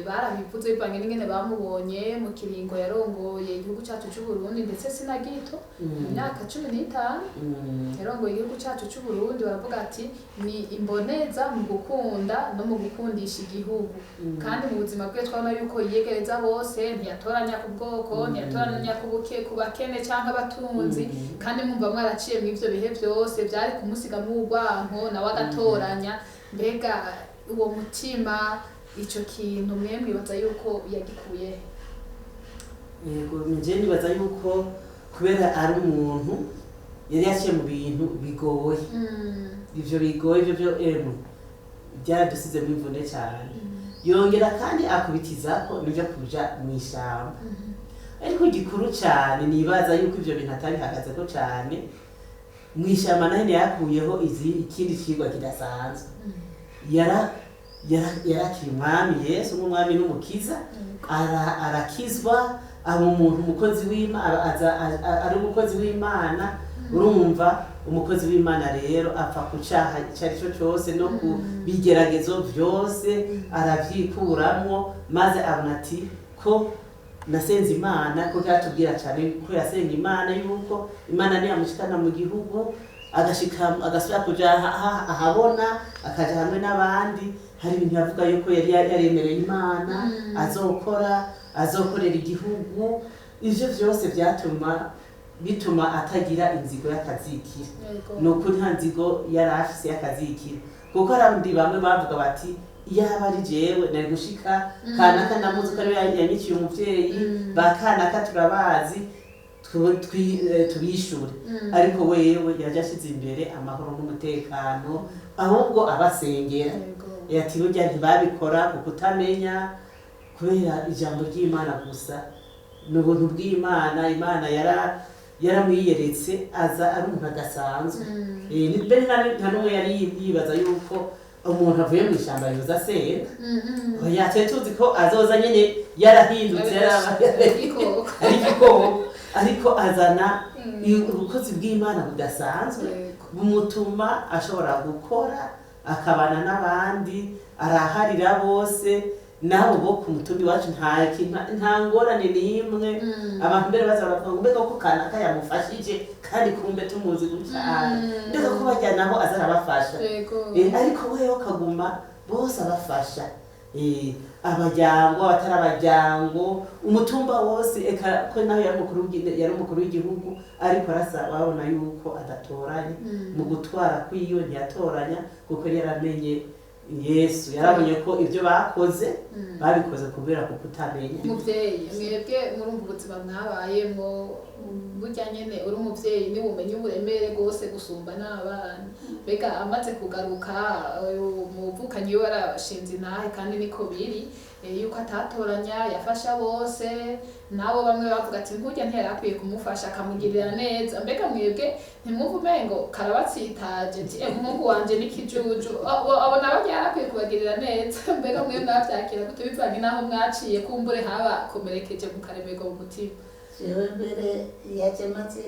barabivuze bivanye n'ingene bamubonye mu kiringo yarongoye igihugu cyacu cy'u Burundi, ndetse sinagito mu myaka 15 yarongoye igihugu cyacu cy'u Burundi, baravuga ati ni imboneza mu gukunda no mu gukundisha igihugu. Kandi mu buzima bwe twabona yuko yiyegereza bose, ntiyatoranya ku bwoko, ntiyatoranya ku buke, ku bakene cyangwa abatunzi. Kandi mwumva mwaraciye mu ivyo bihe byose byari kumusigamwo urwanko, nawe agatoranya. Mbega uwo mutima, ico kintu mwe mwibaza yuko yagikuye he? Yego, nje nibaza yuko kubera ari umuntu yari yaciye mu bintu bigoye, ivyo bigoye, ivyo byo emwe byaradusizemo imvune cyane. Yongera kandi akubitizako nivyo kuja mw'ishamba. Ariko gikuru cyane, nibaza yuko ivyo bintu atabihagazeko cyane mu ishyamba, naho yakuyeho izi ikindi cigwa kidasanzwe. Yarakira umwami Yesu nk'umwami n'umukiza, arakizwa, aba umuntu umukozi w'Imana, ari umukozi w'Imana. Urumva, umukozi w'Imana rero apfa ku cyaha icyo ari cyo cyose no ku bigeragezo byose arabyikuramwo, maze abona ati ko nasenze Imana, ko byatubwira cyane ko yasenga Imana, yuko Imana niyamushikana mu gihugu agashika agasubira kuja ahabona, akaja hamwe n'abandi. Hari ibintu yavuga yuko yari yaremereye Imana azokora, azokorera igihugu. Ivyo vyose vyatuma bituma atagira inzigo y'akazikira. Ni ukuri nta nzigo yari afise y'akazikira, kuko hari abandi bamwe bavuga bati iyaba ari jewe nari gushika kanaka, ndamuzi ko ariwe yanyiciye umuvyeyi, ba kanaka turabazi, tubishure. Ariko wewe yaje ashize imbere amahoro n'umutekano, ahubwo abasengera ati burya ntibabikora ku kutamenya, kubera ijambo ry'Imana gusa ni ubuntu bw'Imana. Imana yaramwiyeretse, aza ari umuntu adasanzwe. Mbere nta n'umwe yari yibaza yuko umuntu avuye mu ishyamba yoza asenga. Oya, twari tuzi ko azoza nyene yarahindutse, Igikoko. ari igikoko, ariko azana ubukozi bw'Imana budasanzwe, bumutuma ashobora gukora, akabana n'abandi, araharira bose nabo bo ku mutumbi wacu. Nta kintu, nta ngorane n'imwe. Abantu mbere baza baravuga ngo mbega ko kanaka yamufashije, kandi kumbe tumuzi gutya, mbega ko bajya nabo aza arabafasha. Ariko wewe akaguma bose abafasha, abajyango, abatari abajyango, umutumba wose. Eka ko nawe yari umukuru yari umukuru w'igihugu, ariko arasa babona yuko adatoranya mu gutwara kwiwe, ntiyatoranya, kuko yari yaramenye Yesu, yarabonye ko ibyo bakoze babikoze kubera ku kutamenya. Muvyeyi, mwebwe murumva ubuzima mwabayemwo, burya nyene uri umuvyeyi niwe umenya uburemere rwose gusumba n'abana. Mbega amaze kugaruka, uyu muvukanyi wiwe arashinze intahe, kandi niko biri, yuko atatoranya, yafasha bose, nabo bamwe bavuga ati nkurya ntiyari akwiye kumufasha, akamugirira neza. Mbega mwebwe ntimwumva umengo karabatsitaje, ati umuhungu wanje ni kijuju, abona barya yari akwiye kubagirira neza? Mbega mwebwe mwavyakira gute, bivanye n'aho mwaciye, kumbure habakomerekeje mukaremerwa mu mutima? Jewe mbere yaje maze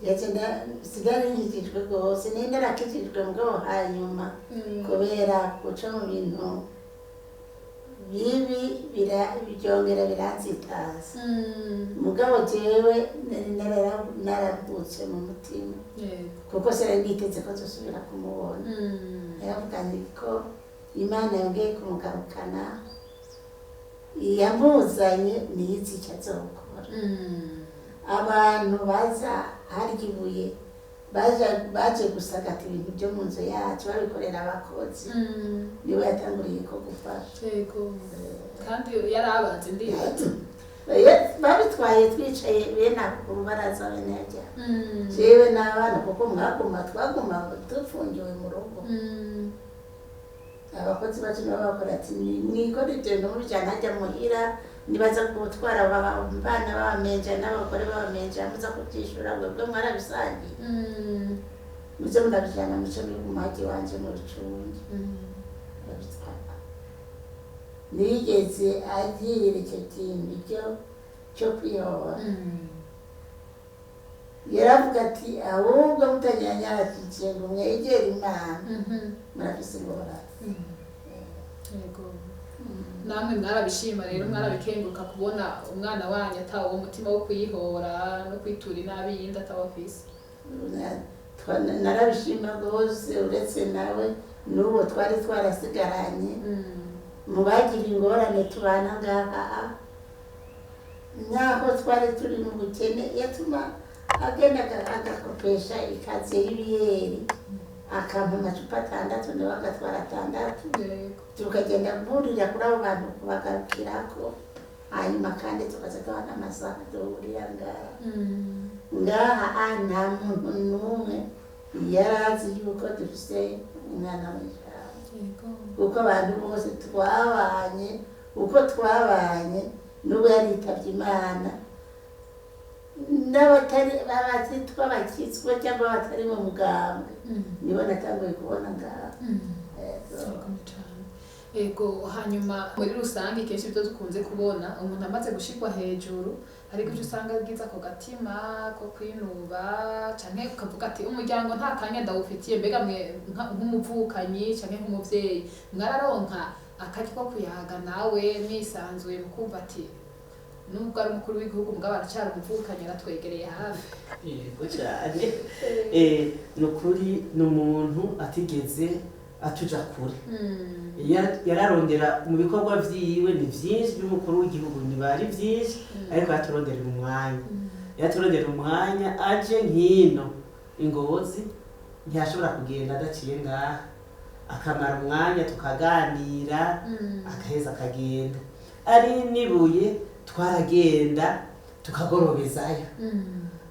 yaje sinari nkikijwe rwose, nari narakijijwe mugabo hanyuma kubera guca mu bintu bibi byongera biranzitaza. Mugabo jewe nari naravutse mu mutima, kuko sinari niteze ko nzosubira kumubona. Yaravuga nti ko Imana yongeye kumugarukana, yamuzanye niyizi icyo azokora. Abantu baza harya ibuye baje gusagata ibintu byo mu nzu yacu, babikorera abakozi, niwe yatanguriye ko gufasha. Yego, kandi yarabazi, ndibaza. Babitwaye twicaye bene ako ku rubaraza bene hajya, jewe n'abana, kuko mwaguma twaguma dufungiwe mu rugo. Abakozi bacu nabo bakora ati mwikore ibyo bintu mubijyana hajya muhira, nibaza gutwara abana b'abamenja n'abagore b'abamenja, muza kubyishura mwebwe mwarabisangiye, muze murabijyana muce biguma hajya iwanje mu bicunge. Babitwara, nigeze agira icyo kintu cyo kwihora. Yaravuga ati ahubwo mutanyanyarashyikiye ngo mwegere Imana, murafise ingorane. Yego, namwe mwarabishima rero, mwarabikenguruka kubona umwana wanyu atawe uwo mutima wo kwihora no kwitura inabi yindi ataba afise? Narabishima rwose, uretse nawe n'uwo twari twarasigaranye mu bagira ingorane tubana ngaha, naho twari turi mu bukene, yatuma agenda agakopesha ikaziye y'ibiyeri, akampa amacupa 6, nawe agatwara 6, tukagenda guhurira kuri abo bantu kubagarukirako, hanyuma kandi tukaza tubana amasaha duhurira ngaha. Ngaha nta muntu n'umwe yari azi yuko dufise umwana w'ijambo, kuko abantu bose twabanye uko twabanye, n'ubu yaritavye Imana. N'abatari abatitwa bakizwa cyangwa batari mu mugambwe, nibo natanguye kubona ngaha. Ego. Ego cane. Ego, hanyuma muri rusange kenshi ibyo dukunze kubona, umuntu amaze gushirwa hejuru, ariko ibyo usanga agize ako gatima ko kwinuba, canke ukavuga ati umuryango nta kanya ndawufitiye. Mbega mwe nk'umuvukanyi canke nk'umuvyeyi, mwararonka akaryo ko kuyaga nawe mwisanzuye, mukumva ati nubwo ari umukuru w'igihugu, mugabo aracyari umuvukanyi, aratwegereye hafi? Yego cyane. Ni ukuri, ni umuntu atigeze atuja kure. Yararondera mu bikorwa vyiwe, ni vyinshi by'umukuru w'igihugu, ntibari vyinshi, ariko yaturonderera umwanya. Yaturonderera umwanya aje nkino ingozi, ntiyashobora kugenda adaciye ngaha, akamara umwanya tukaganira, akaheza akagenda. Ari nibuye twaragenda tukagorobezayo,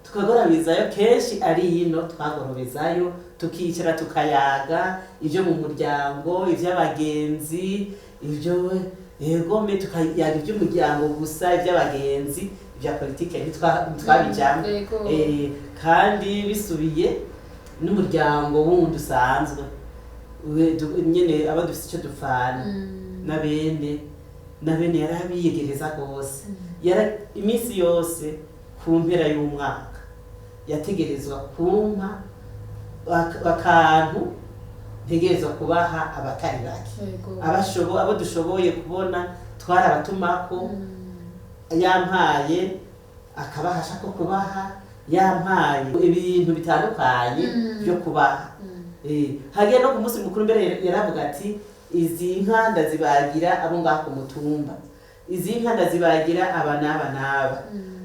tukagorobezayo kenshi. Ari ino twagorobezayo, tukicara tukayaga ibyo mu muryango, iby'abagenzi, ibyo yegome, tukayaga iby'umuryango gusa, iby'abagenzi, ibya politike ntitwabijyamo. Kandi bisubiye n'umuryango wundi usanzwe nyene aba dufite icyo dupfana, na bene yarabiyegereza rwose. Iminsi yose ku mpera y'umwaka yategerezwa kumpa akantu ntegerezwa kubaha abatari bake. Abo dushoboye kubona twarabatumako. Yampaye akabahasha ko kubaha, yampaye ibintu bitandukanye byo kubaha. Hagiye no ku munsi mukuru mbere yaravuga ati izi nka ndazibagira abo ngaho ku mutumba, izi nka ndazibagira aba n'aba n'aba.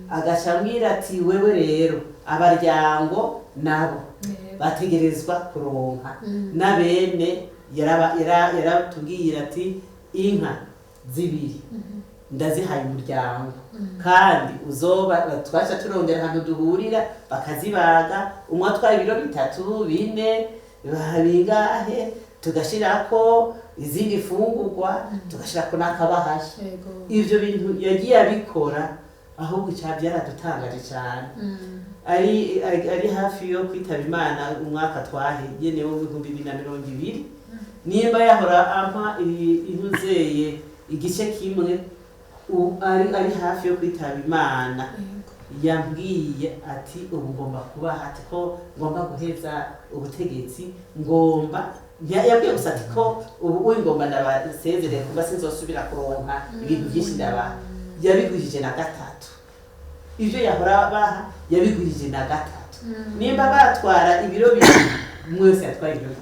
Agaca ambwira ati wewe rero abaryango nabo bategerezwa kuronka. Na bene yaratubwira ati inka zibiri ndazihaye umuryango, kandi uzoba twaca turondera ahantu duhurira bakazibaga, umwe atwaye ibiro 3, 4, bingahe, tugashirako izindi fungurwa, tugashirako n'akabahasha. Ivyo bintu yagiye abikora, ahubwo ca byaradutangaje cyane. Ari hafi yo kwitaba Imana umwaka twaheye wo 2020, nimba yahora ampa intuzeye igice kimwe, ari hafi yo kwitaba Imana yambwiye ati ubu ngomba kubaha, ati ko ngomba guheza ubutegetsi, ngomba yambwiye gusa ati ko ubu uyu ngomba ndabasezerere, kuba sinzosubira kuronka ibintu byinshi ndabaha. Yabigwirije na gatatu ibyo yahora baha, yabigwirije na gatatu. Nimba batwara ibiro 2, umwe wese yatwara ibiro 6.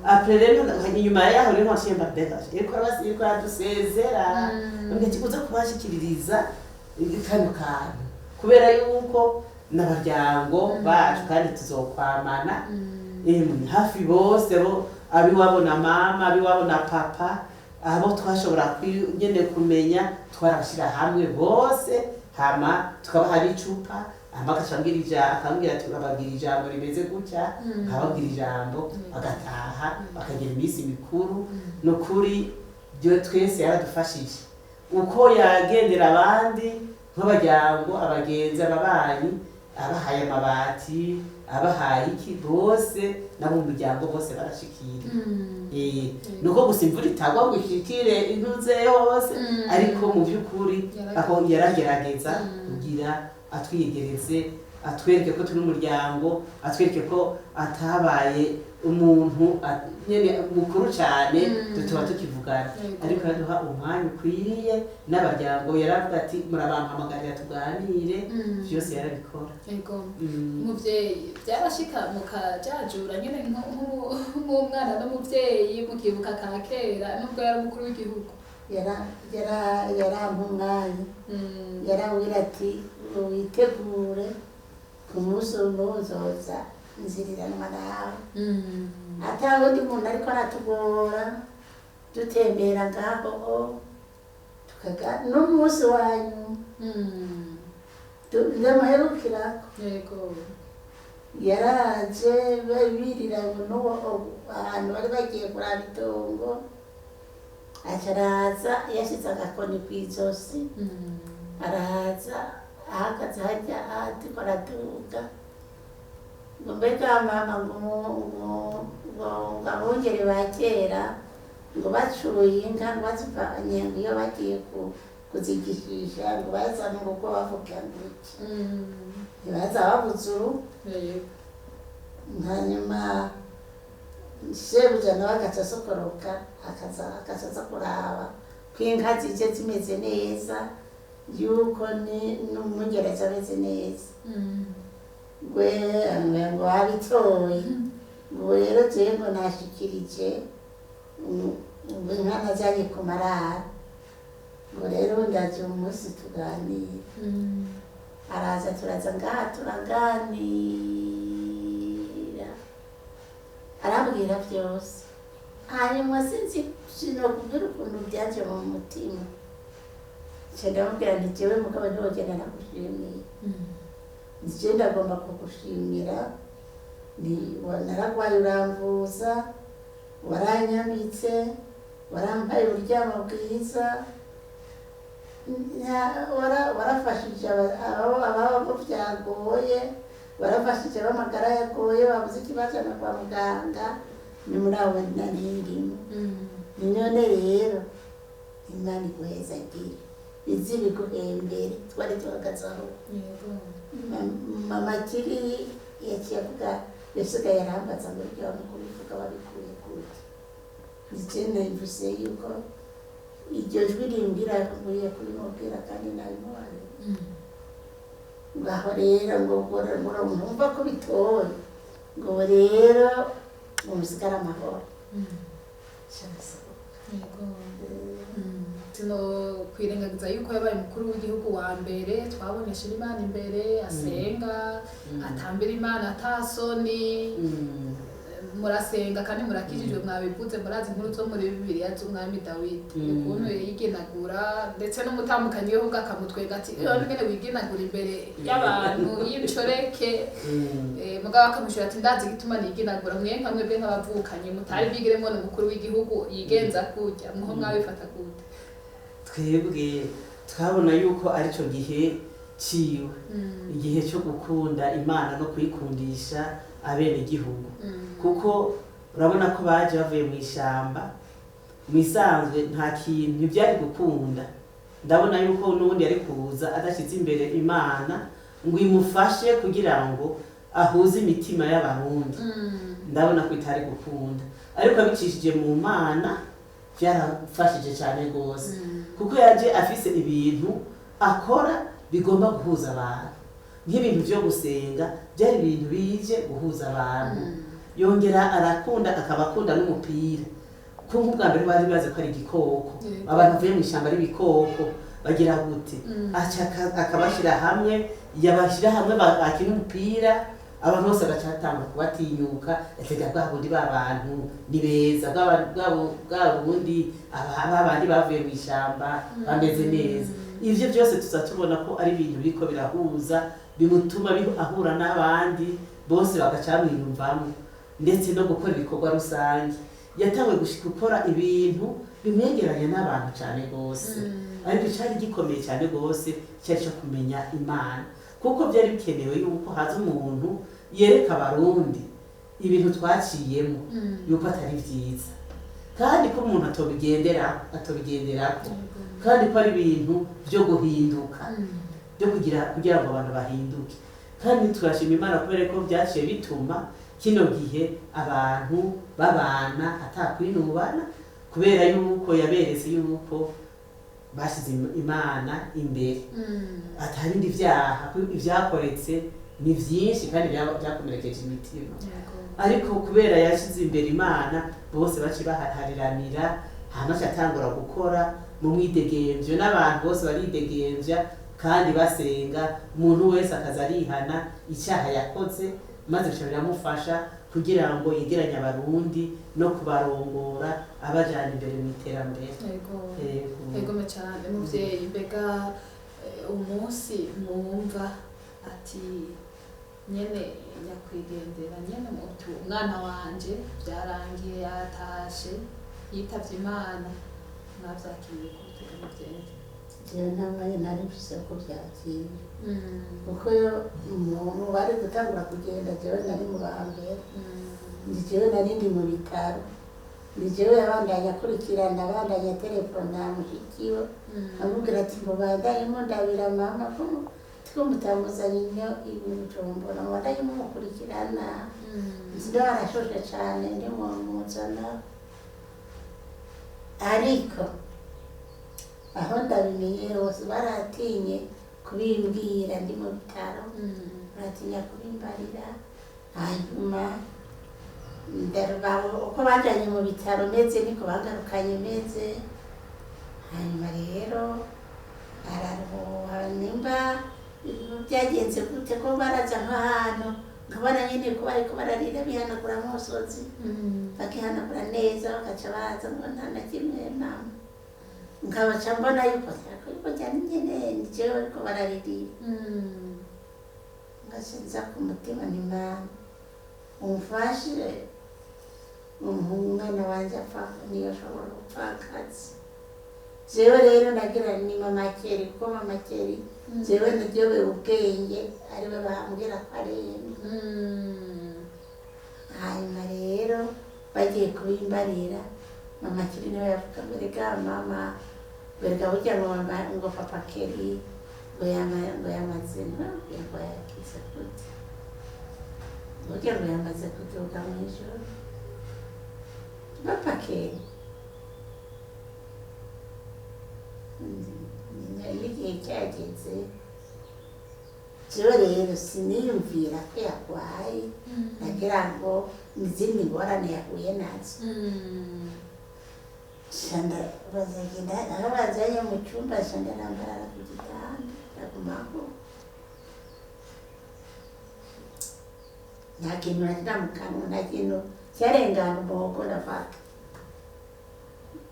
Après rero, inyuma yaho rero nshiye mbabega iriko aradusezera, mbega uza kubashikiririza kano kantu, kubera yuko n'abaryango bacu kandi tuzokwamana. Emwe, hafi bose bo abiwabo na mama, abiwabo na papa, abo twashobora nyene kumenya twarabashira hamwe bose, hama tukabaha n'icupa, hama agaca akambwira ati ababwira ijambo rimeze gutya, nkababwira ijambo, bagataha bakagira iminsi mikuru. Ni ukuri byo twese yaradufashije uko yagendera abandi nk'abaryango, abagenzi, ababanyi, abahaye amabati, abahaye iki, bose nabo mu muryango bose barashikira. Nuko gusa imvura itagwa ngo ishikire intuze hose, ariko mu by'ukuri aho yaragerageza kugira atwiyegereze, atwereke ko turi umuryango, atwereke ko atabaye umuntu nyene mukuru cyane, tuba tukivugana, ariko yaduha umwanya ukwiriye n'abaryango. Yaravuga ati murabampamagarira tuganire, byose yarabikora. Umuvyeyi byarashika mukajajura nyene nk'umwana n'umuvyeyi, mukibuka ka kera nubwo yari umukuru w'igihugu? Yarampa umwanya. Yarambwira ati witegure ku munsi uzoza nziriranwa nawe, ata wundi muntu ariko aratugora, dutembera ngaho tukaga n'umunsi wa nyuma ndamuherukirako. Yaraje biriranye n'uwo ahantu bari bagiye kuraba itongo, aca araza yashyize agakoni ku ijosi, araza. Ahagaze hajya ariko araduga ngo mbega mama, ngo ngo ngo abungere ba kera ngo bacuye inka, ngo bazivanye, ngo iyo bagiye kuzigishisha ngo baza mu rugo bavuga ngo iki? Ntibaza babuze urugo. Hanyuma shebuja nawe agaca asokoroka, akaza aza kuraba ko inka zije zimeze neza, yuko ni n'umwungereza ameze neza. Gwe ngo wabitoye, ngo rero jewe ngo nashikirije ngo inka najanye ku mararo, ngo rero ndaje umunsi tuganira. Araza, turaza ngaha turaganira, arambwira byose. Hanyuma sinzi, sinokubwira ukuntu byaje mu mutima, nca ndamubwira nti jewe mugabo ntiwogenda nagushimiye, nje ndagomba kugushimira, ni naragwaye uramvuza, waranyambitse, warampaye uburyamo bwiza, warafashije ababo byagoye, warafashije ab'amagara yagoye babuze ikibajana kwa muganga, ni muri abo nari ndimo. Ni none rero Imana iguhezagire, izi biguhembere. Twari duhagaze aho. Mama kiri yaciye avuga, yasigaye arambaza ngo ibyo kubivuga wabikuye gute? Ndetse nabivuze yuko iryo jwi rimbwira nkwiye kurimubwira kandi nabimuhaye. Ngaho rero ngo ngo ntumva ko bitoye, ngo rero ngo musigare amahoro. Yego. Sino kwirengagiza yuko yabaye umukuru w'igihugu wa mbere twabonye ashira Imana imbere, asenga, atambira Imana atasoni. Murasenga kandi murakijijwe, mwabivuze, murazi inkuru zo muri Bibiliya z'umwami Dawidi, ukuntu yigenagura, ndetse n'umutambukanyi we ubwo akamutwenga ati: "Iyo ngene wigenagura imbere y'abantu y'inshoreke." Mugabo akamwishura ati: "Ndazi igituma nigenagura." Mwe nka mwebwe nk'abavukanyi mutari bigire mubona umukuru w'igihugu yigenza kurya, mwoho mwabifata gute? Twebwe twabona yuko aricyo gihe ciwe, igihe cyo gukunda Imana no kuyikundisha abenegihugu, kuko urabona ko baje bavuye mu ishamba. Mu isanzwe nta kintu ntibyari gukunda. Ndabona yuko n'ubundi yari kuza adashyize imbere Imana ngo imufashe kugira ngo ahuze imitima y'Abarundi. Ndabona ko itari gukunda, ariko abicishije mu Mana byarafashije cyane rwose, kuko yaje afise ibintu akora bigomba guhuza abantu, nk'ibintu byo gusenga, byari ibintu bije guhuza abantu. Yongera arakunda, akaba akunda n'umupira, ko nk'ubwa mbere bari bazi ko ari igikoko. Abantu bavuye mu ishyamba ari ibikoko, bagira gute? Aca akabashyira hamwe, yabashyira hamwe bakina umupira, abantu bose bagacatanga kubatinyuka, atega bwa bundi ba bantu ni beza, bwa bundi aba bandi bavuye mu ishyamba bameze neza. Ivyo byose tuza tubona ko ari ibintu biriko birahuza, bimutuma ahura n'abandi bose bagaca bamwiyumvamo, ndetse no gukora ibikorwa rusange. Yatanguye gukora ibintu bimwegeranya n'abantu cyane rwose. Ariko icyari gikomeye cyane rwose cyari cyo kumenya Imana, kuko byari bikenewe yuko haza umuntu yereka Abarundi ibintu twaciyemo, yuko atari byiza, kandi ko umuntu atobigenderako, kandi ko ari ibintu byo guhinduka, byo kugira ngo abantu bahinduke. Kandi turashima Imana kubera ko byaciye bituma kino gihe abantu babana atakwinubana, kubera yuko yaberetse yuko bashyize Imana imbere, atabindi vyaha, ko ivyakoretse ni vyinshi kandi vyakomerekeje imitima. Ariko kubera yashyize imbere Imana, bose baci bahariranira, hama aca atangura gukora mu mwidegemvyo, n'abantu bose baridegemvya kandi basenga, umuntu wese akaza arihana icyaha yakoze, maze bica biramufasha kugira ngo yegeranye Abarundi no kubarongora abajana imbere mu iterambere. Yego. Yego cyane muvyeyi. Mbega umunsi mwumva ati nyene nyakwigendera, nyene mutu umwana wanje byarangiye, yatashe, yitavye Imana, mwavyakiriye gute muvyeyi? Jewe ntabaye nari mfise ko byakira, kuko mu bari gutangura kugenda jewe nari mu ba mbere. Ni jewe nari ndi mu bitaro, ni jewe yabandanya akurikirana, abandanya telefona mushikiwe, amubwira ati mubandanye mundabira mama, ko two mutamuzanye ino i Bujumbura, mubandanye mumukurikirana, nzi arashoshe cane, ndimumuzana. Ariko aho ndabimenye hose baratinye kubimbwira ndi mu bitaro, baratinya kubimbarira. Hanyuma uko bajanye mu bitaro meze niko bagarukanye meze. Hanyuma rero araruha, nimba byagenze gute, ko baraza nk'ahantu nkabona nyene ko bariko bararira bihanagura amosozi, bakihanagura neza, bakaca baza ngo nta na kimwe nama, nkabaca mbona yuko yuko cyane nyene ni jewe bariko bararirira. Ngaca nza ku mutima ni Mana umfashe, umwana wanje apfa niyo ashobora gupfa akazi. Jewe rero nagira ni mama Keri, kuko mama Keri jewe naryobewe ubwenge ariwe bambwira ko aremye. Hanyuma rero bagiye kubimbarira, mama Keri niwe yavuga ngo rega mama, ngo rega burya ngo mama, ngo papa Keri ngo yama, ngo yamaze ngo yakize gute, burya ngo yamaze kuduga mu ijoro papa Keri. N'igihe cyageze jewe rero siniyumvira ko yarwaye, nagira ngo izindi ngorane yahuye nazo. Bazagenda aho bazanye mu cyumba, nca ndarambarara ku gitanda, ndagumaho, nta kintu nashyira mu kanwa, nta kintu cyarengana umuhogo ndafata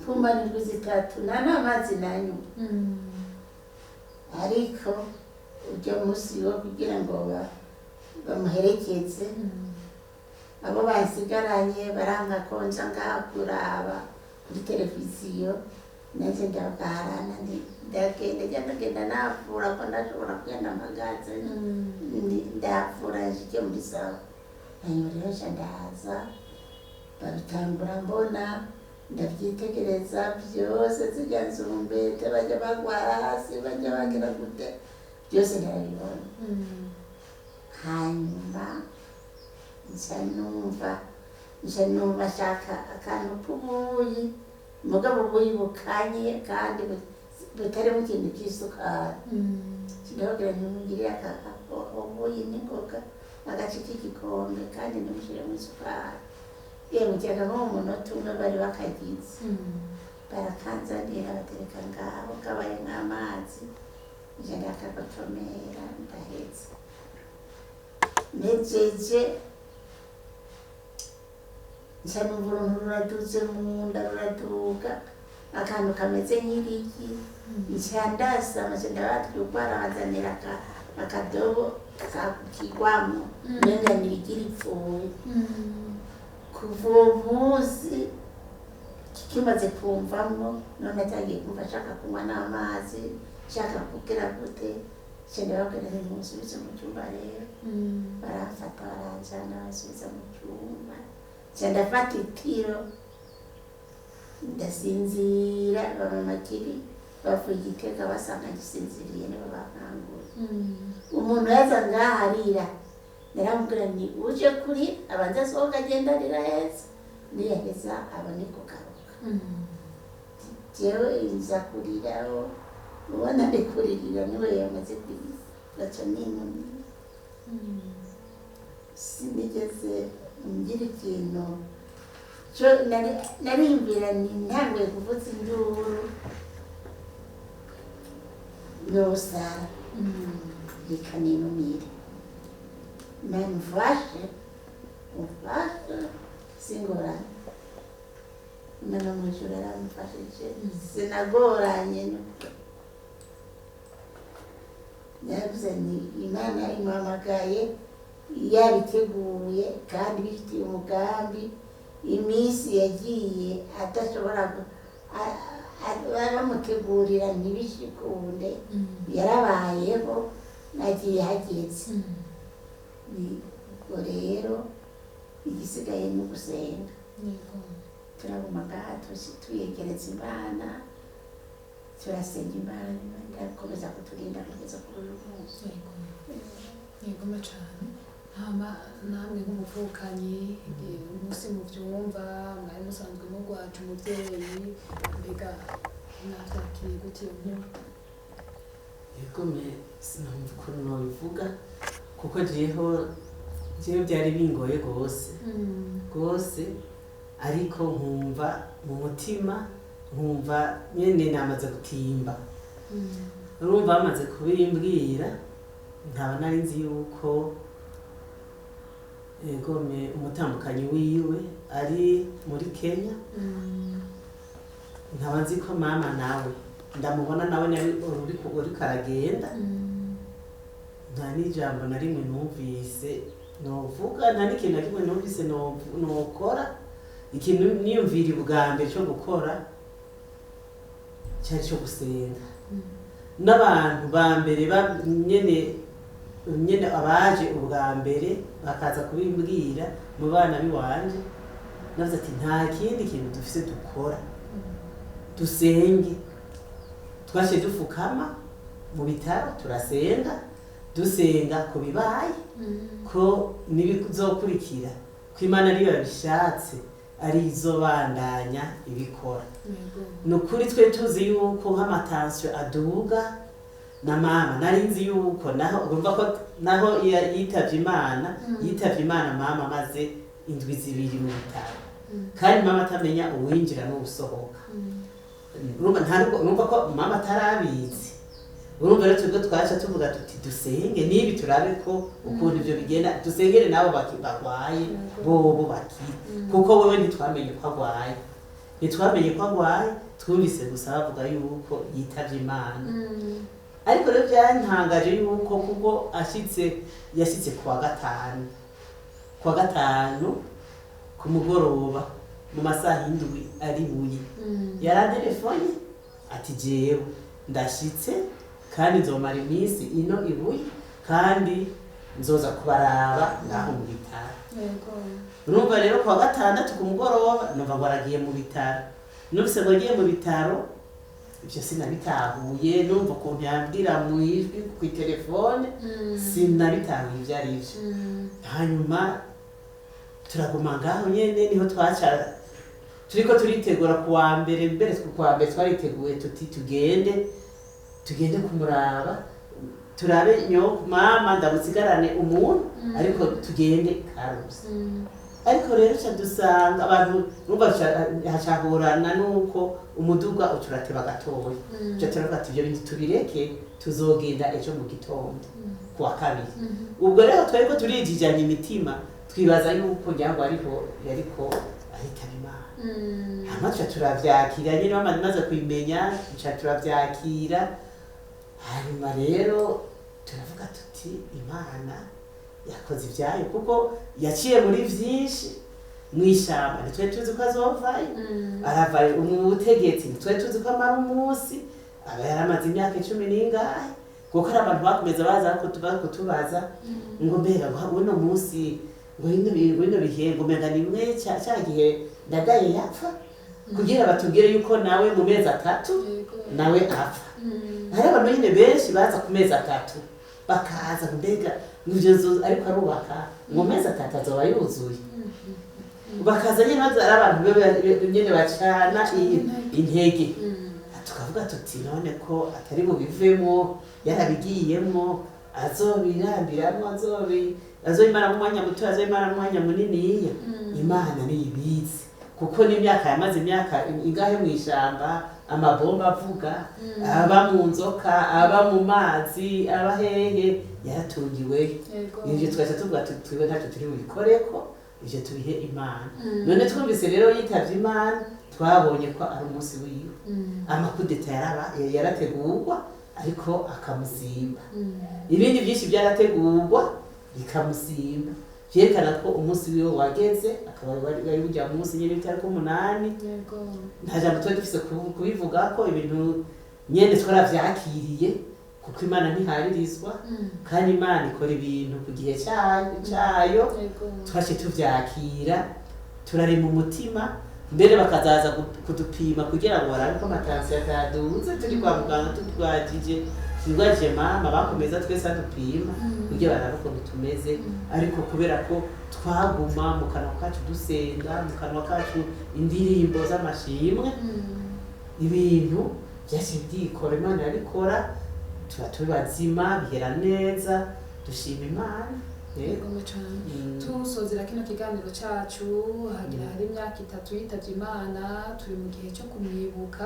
kumara indwi 3, nta n'amazi nanywa. Ariko ujya munsi wo kugira ngo bamuherekeze, abo basigaranye baranga ko nza ngaha kuraba kuri televiziyo, nanjye ndabaharana, ndagenda ndagenda nafura ko ndashobora kugenda mpagaze, ndafura nshike muri sawa. Hanyuma rero nca ndaza babitangura mbona ndabyitegereza byose, zijya nzumbete bajya bagwa hasi, bajya bagira gute, byose ndabibona. Hanyuma nca numva nshaka akantu k'ubuyi, mugabo ubuyi bukanye kandi butarimo ikintu cy'isukari. Ndababwira ntimugirire ubuyi n'ingoga agace k'igikombe kandi ntimushyiremo isukari. Yemwe ukeka nko mu munota umwe bari bakagize, barakanzanira batereka ngaho kabaye nk'amazi, nje ndakagotomera ndaheza. Nejeje nca numva uruntu ruraduze mu nda, ruraduga akantu kameze nk'irigi, nca ndasama, nca ndabatwa baranzanira akadobo kigwamo umenga ni irigi ripfuye. Kuva uwo munsi kimaze kumvamwo, none atangiye kumva ashaka kunywa n'amazi, nshaka kugira gute, nca ndababwira nti munsubize mu cyumba. Rero baramfata baranjana bansubiza mu cyumba, nca ndafata itiro ndasinzira. Bamama Kiri bavuye Igitega basanga ngisinziriye, nibo bankanguye. Umuntu yaza ngaha arira, naramubwira nti uje kuri abanza asohoka agenda arira heza, niyaheza abone kugaruka. Jewe nza kuriraho, ubona ndi kuririra niwe yamaze kurira, gaca ninumira. Sinigeze ngira ikintu cyo nariyumvira nti ntanguye kuvuza induru nosara, reka ninumire, Imana umfashe, umfashe singorane. Imana mu ijuru yaramfashije, sinagoranye. Naravuze nti Imana impamagaye yabiteguye kandi bifitiye umugambi. Iminsi yagiye adashobora Bamutegurira ntibishikunde, yarabayeho nagiye hageze. Ubwo rero igisigaye ni ugusenga. Turaguma ngaha, twiyegereza Imana, turasenga Imana, Imana irakomeza kuturinda kugeza kuri uyu munsi. Yego cane. Hama namwe nk'umuvukanyi, umunsi muvyumva mwari musanzwe mugwaje umuvyeyi, mbega mwavyakiriye gute iyo nkuru? Yegome, sinumva ukuntu nobivuga, kuko jeho jewe byari bingoye rwose rwose, ariko nkumva mu mutima, nkumva nyene namaze gutimba. Urumva, bamaze kubimbwira nkaba nari nzi yuko egome umutambukanyi wiwe ari muri Kenya, nkaba nzi ko mama nawe ndamubona nawe nari uriko aragenda. Nta n'ijambo na rimwe numvise novuga, nta n'ikintu na kimwe numvise nokora. Ikintu niyumvira ubwa mbere cyo gukora cyari cyo gusenga. N'abantu ba mbere nyene nyene abaje ubwa mbere bakaza kubimbwira mu bana biwanje, navuze ati nta kindi kintu dufise dukora, dusenge. Twaciye dufukama mu bitaro, turasenga, dusenga ku bibaye, ko n'ibizokurikira ko Imana ariyo yabishatse, ari izobandanya ibikora. Ni ukuri, twe tuzi yuko nk'amatansiyo aduga na mama, nari nzi yuko naho urumva ko naho yitavye Imana, yitavye Imana mama amaze indwi 2 mu bitaro, kandi mama atamenya uwinjira n'uwusohoka. Urumva nta nubwo urumva ko mama atarabizi. Urumva rero twebwe twaca tuvuga tuti dusenge nibi, turabe ko ukuntu ivyo bigenda, dusengere nabo bagwaye bobo bakire, kuko wewe ntitwamenye ko agwaye, ntitwamenye ko agwaye, twumvise gusa bavuga yuko yitavye Imana. Ariko rero byantangaje yuko kuko ashitse, yashitse kuwa gatanu, kuwa gatanu ku mugoroba mu masaha 7 ari buye, yarantelefone ati jewe ndashitse kandi nzomara iminsi ino ibuye kandi nzoza kubaraba ngaho mu bitaro. Urumva rero kuwa gatandatu ku mugoroba numva ngo aragiye mu bitaro. Numvise ngo agiye mu bitaro, ibyo sinabitahuye. Numva ukuntu yambwira mu ijwi ku telefone, sinabitahuye ibyo ari byo. Hanyuma turaguma ngaho nyene, niho twaca turiko turitegura kuwa mbere. Mbere kuwa mbere twariteguye tuti tugende kumuraba, turabe nyo mama ndamusigarane umuntu, ariko tugende Karusi. Ariko rero ca dusanga abantu numva hacahurana nuko umuduga ucurateba gatoya. Ca turavuga ati ibyo bintu tubireke, tuzogenda ejo mu gitondo kuwa kabiri. Ubwo rero twariko turijijanya imitima, twibaza yuko ngira ngo ariho yariko ahitaba Imana. Hama tuca turavyakira nyene, bamaze kubimenya tuca turavyakira. Hanyuma rero turavuga tuti Imana yakoze ivyayo, kuko yaciye muri vyinshi mw'ishamba, ntitwari tuzi ko azovayo, aravayo mu butegetsi, ntitwari tuzi ko amara umunsi, aba yaramaze imyaka 10 n'ingahe, kuko hari abantu bakomeza baza kutubaza ngo mbega ngo uno munsi ngo bino bihe ngo umenga ni mwe ca gihe Ndadaye yapfa, kugira batubwire yuko nawe mu mezi 3 nawe apfa. Hari abantu nyine benshi baza ku mezi 3, bakaza ngo mbega ngo nzu ariko arubaka ngo mezi 3 azoba yuzuye, bakaza nyine baza ari abantu nyine bacana intege. Tukavuga tuti none ko atari bubivemo, yarabigiyemo, azobirambiramo, azobimara mu mwanya muto, azobimara mu mwanya muniniya, Imana niyibizi, kuko n'imyaka yamaze, imyaka ingahe mu ishamba, amabomba avuga, aba mu nzoka, aba mu mazi, aba hehe, yaratungiweyo. Ivyo tugaca tuvuga tuti twebwe ntacyo turi bubikoreko, ivyo tubihe Imana. None twumvise rero yitavye Imana, twabonye ko ari umunsi wiwe. Amakudeta yarategurwa ariko akamusimba, ibindi byinshi byarategurwa bikamusimba. Vyerekana ko umunsi wiwe wageze, akaba wari burya munsi nyene w'itariki 8. Nta jambo twari dufise kubivuga ko ibintu nyene twaravyakiriye, kuko Imana ntiharirizwa, kandi Imana ikora ibintu ku gihe cayo. Twaciye tuvyakira, turarema umutima, mbere bakazaza kudupima kugira ngo barabe ko amatansiyo ataduze. Turi kwa muganga turwajije, turwajije mama, bakomeza twese adupima kugira barabe ukuntu tumeze. Ariko kubera ko twaguma mu kanwa kacu dusenga, mu kanwa kacu indirimbo z'amashimwe, ibintu vyaciye byikora, Imana irabikora, tuba turi bazima, bihera neza, dushima Imana. Yego. Yego cane. Tusozera kino kiganiro cacu, hagira hari imyaka 3 yitavye Imana, turi mu gihe cyo kumwibuka.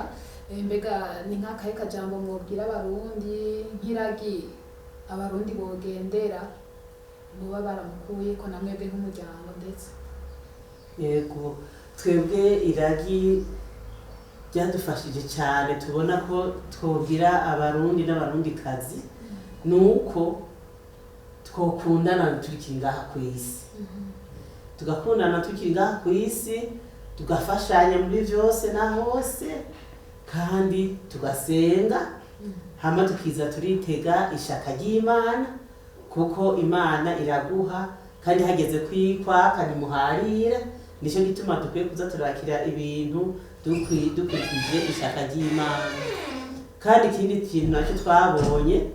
Mbega ni nk'akahe kajambo mwobwira Abarundi nk'iragi Abarundi bogendera boba baramukuye ko namwebwe nk'umuryango ndetse? Yego, twebwe iragi ryadufashije cyane, tubona ko twogira Abarundi n'Abarundikazi, ni uko twokundana tukiri ngaha ku isi, tugakundana tukiri ngaha ku isi, tugafashanya muri byose na hose, kandi tugasenga, hama tukiza turitega ishaka ry'Imana, kuko Imana iraguha kandi hageze kwikwaka ntimuharira. Nicyo gituma dukwiye kuza turakira ibintu dukurikije ishaka ry'Imana. Kandi ikindi kintu nacyo twabonye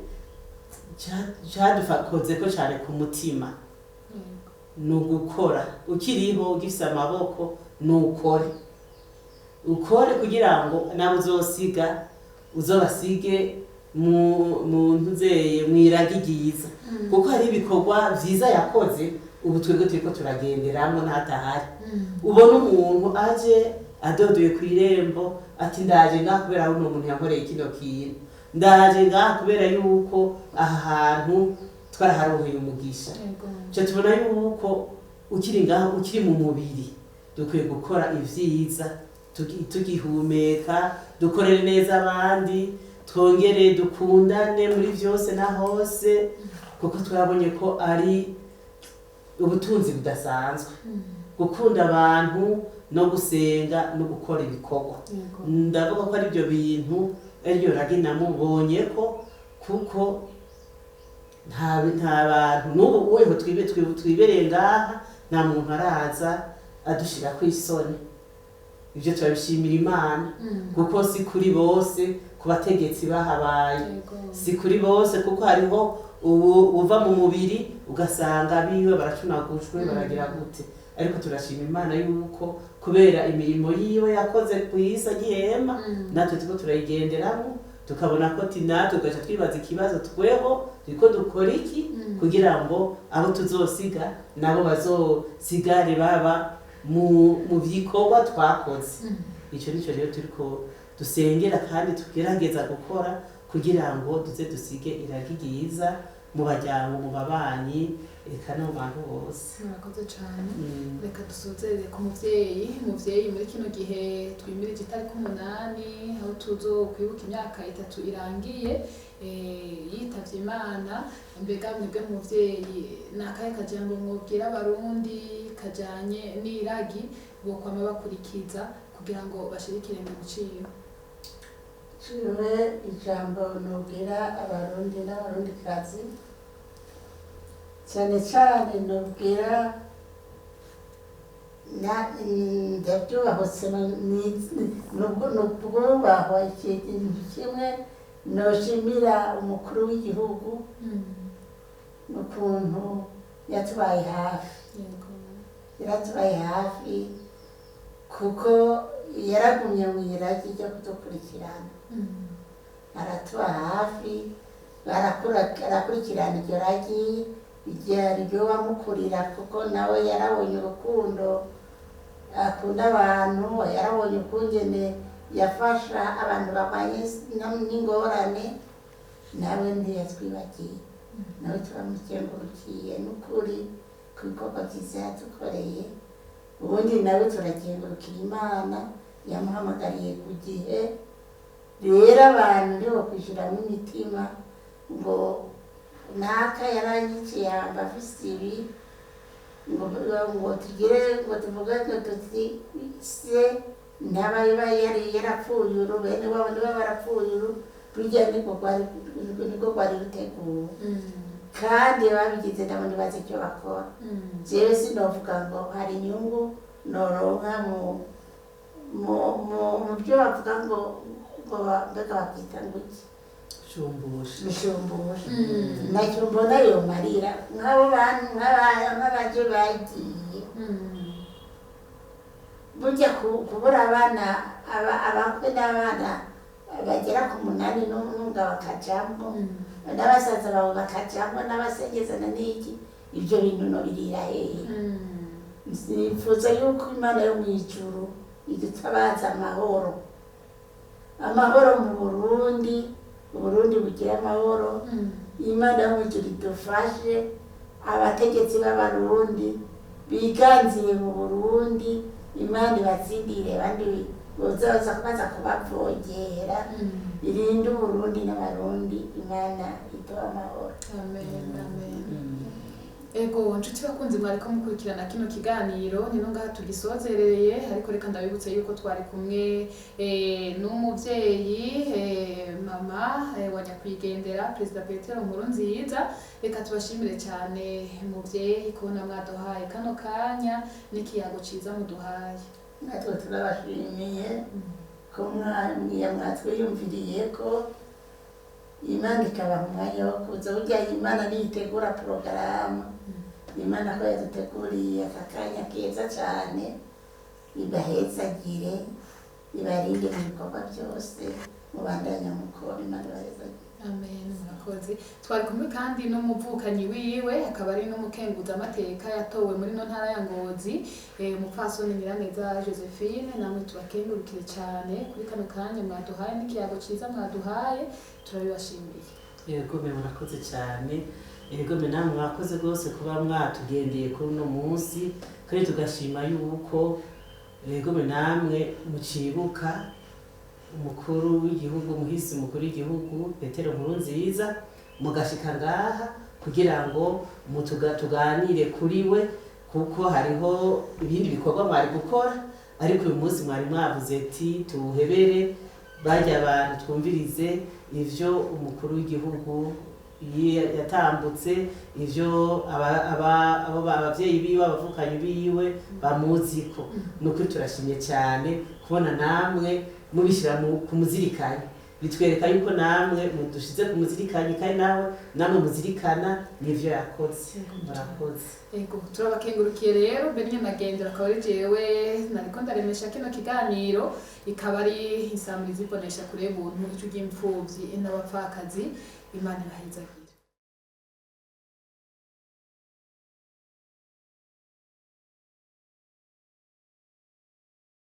cadufakozeko cyane ku mutima ni ugukora ukiriho, ugifise amaboko, nukore, ukore kugira ngo nawe uzosiga uzobasige mu ntuzeye mw'iragi ryiza, kuko hari ibikorwa vyiza yakoze ubu twebwe turiko turagenderamwo n'atahari. Ubona umuntu aje adodoye ku irembo ati: "Ndaje ngaha kubera uno muntu yankoreye kino kintu, ndaje ngaha kubera yuko aha hantu twaraharonkeye umugisha." Ca tubona yuko ukiri ngaha, ukiri mu mubiri, dukwiye gukora ivyiza tugihumeka, dukorere neza abandi, twongere dukundane muri vyose na hose, kuko twabonye ko ari ubutunzi budasanzwe gukunda abantu no gusenga no gukora ibikorwa. Ndavuga ko ari byo bintu, ariryo ragi namubonye ko, kuko nta bantu n'ubu weho twibereye ngaha, nta muntu araza adushira ku isoni. Ibyo turabishimira Imana, kuko si kuri bose ku bategetsi bahabaye, si kuri bose, kuko hariho ubu uva mu mubiri ugasanga biwe baracunagujwe, baragira gute. Ariko turashima Imana yuko kubera imirimo yiwe yakoze ku isi agihema, natwe turiko turayigenderamo, tukabona ko ti natwe tugaca twibaza ikibazo: tweho turiko dukora iki kugira ngo abo tuzosiga nabo bazosigare baba mu bikorwa twakoze? Ico nico rero turiko dusengera kandi tugerageza gukora kugira ngo tuze dusige iragi ryiza mu baryango, mu babanyi, eka no mu bantu bose. Murakoze cane. Reka dusozerere ku muvyeyi. Muvyeyi, muri kino gihe twimirije itariki 8, aho tuzokwibuka imyaka 3 irangiye yitavye Imana, mbega mwebwe muvyeyi ni akahe kajambo mwobwira Abarundi kajanye n'iragi bokwama bakurikiza kugira ngo bashirikire mu biciro? Jewe ijambo nubwira Abarundi n'Abarundikazi, cyane cyane nubwira ndabyubahutse, nubwubahwa. Ikintu kimwe noshimira umukuru w'igihugu n'ukuntu yatubaye hafi. Yaratubaye hafi kuko yaragumye mu iragi ryo kudukurikirana, aratuba hafi, arakurikirana iryo ragi ryo bamukurira, kuko nawe yarabonye urukundo akunda abantu, yarabonye ukungene yafasha abantu babanye n'ingorane. Nawe ntiyatwibagiye, nawe turamukengurukiye n'ukuri ku bikorwa byiza yadukoreye. Ubundi nawe turakengurukiye Imana yamuhamagariye ku gihe. Rero abantu ntibokwishyiramo imitima ngo naka yaranyiciye, yamba afise ibi. Ngo ngo tugire ngo tuvuge ngo tuti se ntabaye yari yarapfuye uru, bene wabo niba barapfuye uru, rujya niko rwari ruteguwe. Kandi babigize nabo ntibazi icyo bakora. Jewe sinovuga ngo hari inyungu noronka mu byo bavuga ngo mbega bakwita ngo iki? Shumbusha. Bishumbusha, ntacyo mbona yomarira nk'abo bantu, nk'abaje bagiye burya kubura abana, abakwe n'abana bagera ku munani n'umugabo akajamwo, n'abasaza bawe bakajamwo, n'abasengezana n'iki, ibyo bintu nobirira hehe? Nifuza yuko Imana yo mu ijuru idutabaza amahoro, amahoro mu Burundi, Uburundi bugira amahoro. Imana yo mu ijuru idufashe, abategetsi b'Abarundi biganziye mu Burundi, Imana ibatsindire abandi boza baza kubavogera, irinde Uburundi n'Abarundi, Imana iduha amahoro. Amen, amen. Ego, nshuti bakunzi mwariko mukurikirana kino kiganiro, nino ngaha tugisozerereye, ariko reka ndabibutse yuko twari kumwe n'umuvyeyi, mama wa nyakwigendera Perezida Petero Nkurunziza. Reka tubashimire cyane muvyeyi kubona mwaduhaye kano kanya n'ikiyago ciza muduhaye. Natwe turabashimiye ko mwatwiyumviriye, ko Imana ikabaha umwanya wo kuza. Burya Imana niyitegura porogaramu, Imana ko yaduteguriye aka kanya keza cyane, ibahezagire, ibarinde mu bikorwa byose mubandanya mukora. Imana ibahezagire. Amen, murakoze. Twari kumwe kandi n'umuvukanyi wiwe, akaba ari n'umukenguzamateka yatowe muri no ntara ya Ngozi, umupfasoni Nyiraneza Josephine. Namwe tubakengurukire cyane kuri kano kanya mwaduhaye n'ikiyago ciza mwaduhaye, turabibashimiye. Yego me, murakoze cyane. Yego me, namwe mwakoze rwose kuba mwatugendeye kuri uno munsi, kandi tugashima yuko, yego me, namwe mucibuka umukuru w'igihugu, muhisi umukuru w'igihugu Petero Nkurunziza, mugashika ngaha kugira ngo tuganire kuri we, kuko hariho ibindi bikorwa mwari gukora, ariko uyu munsi mwari mwavuze ati tuwuhebere bajya abantu twumvirize ivyo umukuru w'igihugu yatambutse, ivyo abavyeyi biwe, abavukanyi biwe bamuziko. Ni ukuri turashimye cyane kubona namwe mubishyira ku muzirikanyi, bitwereka yuko namwe mudushize ku muzirikanyi, kandi nawe namwe muzirikana n'ivyo yakoze. Murakoze. Ego, turabakengurukiye rero. Mbere nyamagendera akaba ari jewe nariko ndaremesha kino kiganiro, ikaba ari insamirizi ibonesha kure buntu, ico ry'imfuvyi n'abapfakazi. Imana ibahezagire.